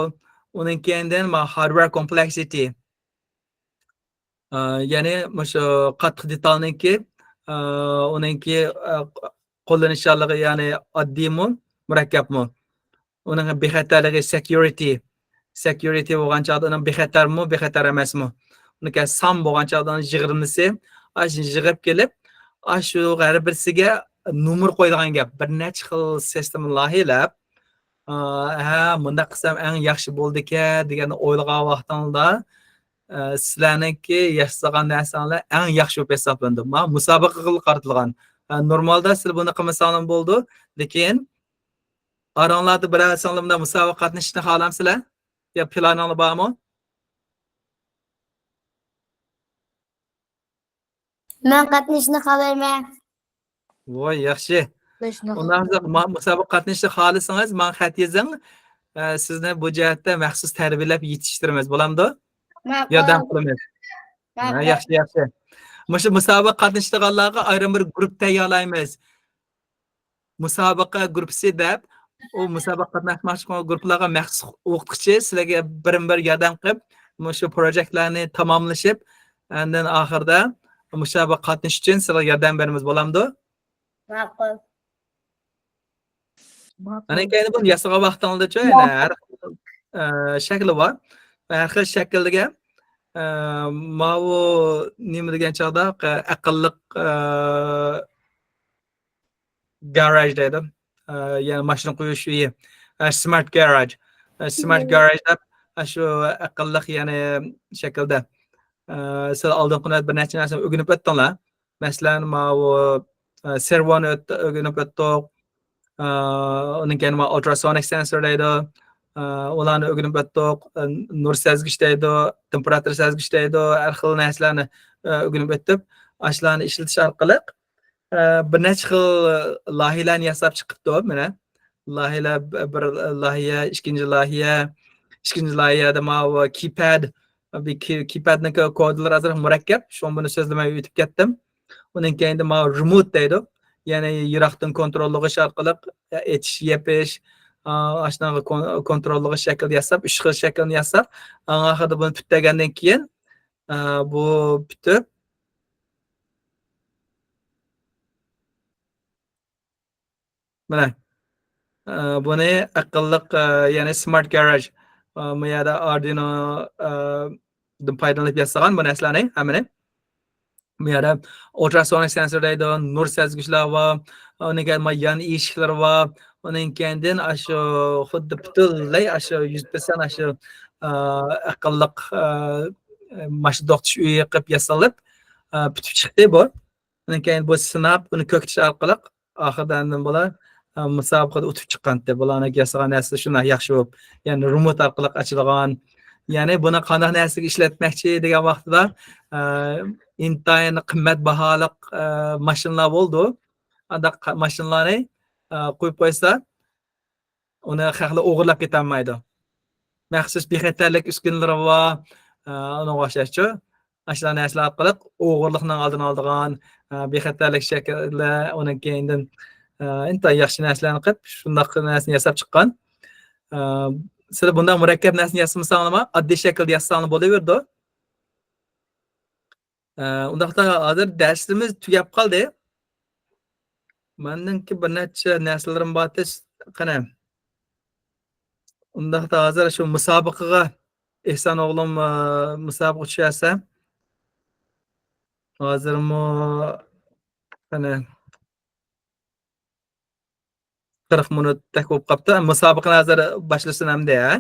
ئۇنىڭ كېيىندىن ما ھاردۋېر كومپلېكسىتى. ئا، يەنى مۇشۇ قاتتىق دېتالنىڭكى، ئا، ئۇنىڭكى، ئا، قوللىنىشچانلىقى، يەنى ئاددىيمۇ، مۇرەككەپمۇ؟ ئۇنىڭ بىخەتەرلىكى، سېكيۇرىتى. سېكيۇرىتى بولغان چاغدا ئۇنىڭ بىخەتەرمۇ، بىخەتەر ئەمەسمۇ؟ ئۇنىڭكى سام بولغان چاغدا ئۇنىڭ يىغىندىسى، ئاشۇ يىغىپ كېلىپ، ئاشۇ ھەر بىرسىگە نومۇر قويىدىغان گەپ. بىر نەچچە خىل سىستېما لايىھەلەپ، ئا، ھە، مۇنداق قىلسام ئەڭ ياخشى بولىدىكەن دېگەننى ئويلىغان ۋاقتىڭلاردا، ئە، سىلەرنىڭكى ياسىغان نەرسەڭلار ئەڭ ياخشى بولۇپ ھېسابلىنىدۇ. ما، مۇسابىقىگە قارىتىلغان. ئە، نورمالدا سىلەر بۇنى قىلمىساڭلار بولىدۇ، لېكىن ئاراڭلاردا بىرەرسىڭلار مۇنداق مۇسابىقىگە قاتنىشىشنى خالامسىلەر؟ يا پىلانىڭلار بارمۇ؟ مەن قاتنىشىشنى خالايمەن. ۋاي، ياخشى. قاتنىشىشنى ئۇنداق خالايمەن. ما-، مۇسابىقىگە قاتنىشىشنى خالىسىڭىز، ماڭا خەت يېزىڭ. ئە، سىزنى بۇ جەھەتتە مەخسۇس تەربىيەلەپ يېتىشتۈرىمىز، بولامدۇ؟ ماقۇل. ياردەم قىلىمىز. ماقۇل. ھە، ياخشى، ياخشى. مۇشۇ مۇسابىقىگە قاتنىشىدىغانلارغا ئايرىم بىر گۇرۇپپا تەييارلايمىز. مۇسابىقە گۇرۇپپىسى دەپ، ئۇ مۇسابىقىگە قاتناشماقچى بولغان گۇرۇپپىلارغا مەخسۇس ئوقۇتقۇچى سىلەرگە بىرمۇ بىر ياردەم قىلىپ، مۇشۇ پروجېكتلارنى تاماملىشىپ، ئاندىن ئاخىرىدا مۇسابىقىگە قاتنىشىش ئۈچۈن سىلەرگە ياردەم بېرىمىز، بولامدۇ؟ ماقۇل. ماقۇل. ئاندىن كېيىن بۇنى ياسىغان ۋاقتىڭلاردا، يەنە ھەر خىل، ئە، شەكلى بار. ھەر خىل شەكىلدىكى، ئە، ماۋۇ نېمە دېگەن چاغدا، ئە، ئەقىللىق، ئە، گاراژ دەيدۇ. ئە، يەنى ماشىنا قويۇش ئۆيى. ئە، سمارت گاراژ. ئە، سمارت گاراژ دەپ، ئە، شۇ ئەقىللىق، يەنى شەكىلدە. ئە، سىز ئالدىنقى بىر نەچچە نەرسىنى ئۆگىنىپ ئۆتتۈڭلار. مەسىلەن، ماۋۇ، ئە، سېرۋونى ئۆت-، ئۆگىنىپ ئۆتتۇق. ئە، ئۇنىڭ كېيىن ماۋۇ ئۇلتراسونىك سېنسور دەيدۇ. ئە، ئۇلارنى ئۆگىنىپ ئۆتتۇق. ئە، نۇر سەزگۈچ دەيدۇ، تېمپېراتۇرا سەزگۈچ دەيدۇ، ھەر خىل نەرسىلەرنى، ئە، ئۆگىنىپ ئۆتۈپ، ئاشۇلارنى ئىشلىتىش ئارقىلىق، ئە، بىر نەچچە خىل لايىھەلەرنى ياساپ چىقىپتۇ، مانا. لايىھەلەر، بىر لايىھە، ئىككىنچى لايىھە، ئىككىنچى لايىھەدە ماۋۇ كىيپاد، بىر كىي-، كىيپادنىڭكى كودلىرى ئازراق مۇرەككەپ، شۇڭا بۇنى سۆزلىمەي ئۆتۈپ كەتتىم. ئۇنىڭ كەينىدە ماۋۇ رېموت دەيدۇ. يەنى يىراقتىن كونتروللىغۇش ئارقىلىق ئېچىش، يېپىش، ئا، ئاشۇنىڭغا كون-، كونتروللىغۇش شەكلىدە ياساپ، ئۈچ خىل شەكىلنى ياساپ، ئەڭ ئاخىرىدا بۇنى پۈتتۈرگەندىن كېيىن، ئا، بۇ پۈتۈپ، مانا، ئا، بۇنى ئەقىللىق، ئا، يەنى سمارت گاراژ، ئا، بۇ يەردە ئاردۇينو، ئا، دىن پايدىلىنىپ ياسىغان بۇ نەرسىلەرنى ھەممىنى. بۇ يەردە ئۇلتراسونىك سېنسور دەيدۇ، نۇر سەزگۈچلەر بار، ئۇنىڭ كەينىدىن يان ئىشىكلىرى بار، ئۇنىڭ كەينىدىن ئاشۇ خۇددى پۈتۈنلەي ئاشۇ يۈز پىرسەنت ئاشۇ، ئا، ئەقىللىق، ئا، ماشىنا توختىتىش ئۆيى قىلىپ ياسىلىپ، ئا، پۈتۈپ چىقتى بۇ. ئۇنىڭ كەينىدىن بۇ سىناپ، ئۇنى كۆكىتىش ئارقىلىق ئاخىرىدا ئاندىن بۇلار، ئا، مۇسابىقىدە ئۇتۇپ چىققانتى. بۇلارنىڭ ياسىغان نەرسىسى شۇنداق ياخشى بولۇپ، يەنى رېموت ئارقىلىق ئاچىدىغان. يەنى بۇنى قانداق نەرسىگە ئىشلەتمەكچى دېگەن ۋاقتىدا، ئا، ئىنتايىن قىممەت باھالىق، ئا، ماشىنىلار بولىدۇ. ئانداق قا-، ماشىنىلارنى، ئا، قويۇپ قويسا، ئۇنى خەقلەر ئوغرىلاپ كېتەلمەيدۇ. مەخسۇس بىخەتەرلىك ئۈسكۈنىلىرى بار، ئا، ئۇنىڭغا ئوخشاشچۇ. ئاشۇنداق نەرسىلەر ئارقىلىق ئوغرىلىقنىڭ ئالدىنى ئالىدىغان، ئا، بىخەتەرلىك شەكلى، ئۇنىڭ كەينىدىن، ئا، ئىنتايىن ياخشى نەرسىلەرنى قىلىپ، شۇنداق نەرسىنى ياساپ چىققان. ئا، سىلەر بۇنداق مۇرەككەپ نەرسىنى ياسىمىساڭلارمۇ، ئاددىي شەكىلدە ياسىساڭلار بولۇۋېرىدۇ. ئە، ئۇنداقتا ھازىر دەرسىمىز تۈگەپ قالدى. مەننىڭكى بىر نەچچە نەرسىلىرىم بار، تېز، قېنى. ئۇنداقتا ھازىر شۇ مۇسابىقىگە ئېھسان ئوغلۇم، ئە، مۇسابىقىگە چۈشەرسە. ھازىرمۇ، قېنى. قىرىق مىنۇتتەك بولۇپ قاپتۇ. مۇسابىقىنى ھازىر باشلىسۇن ئەمدى، ھە؟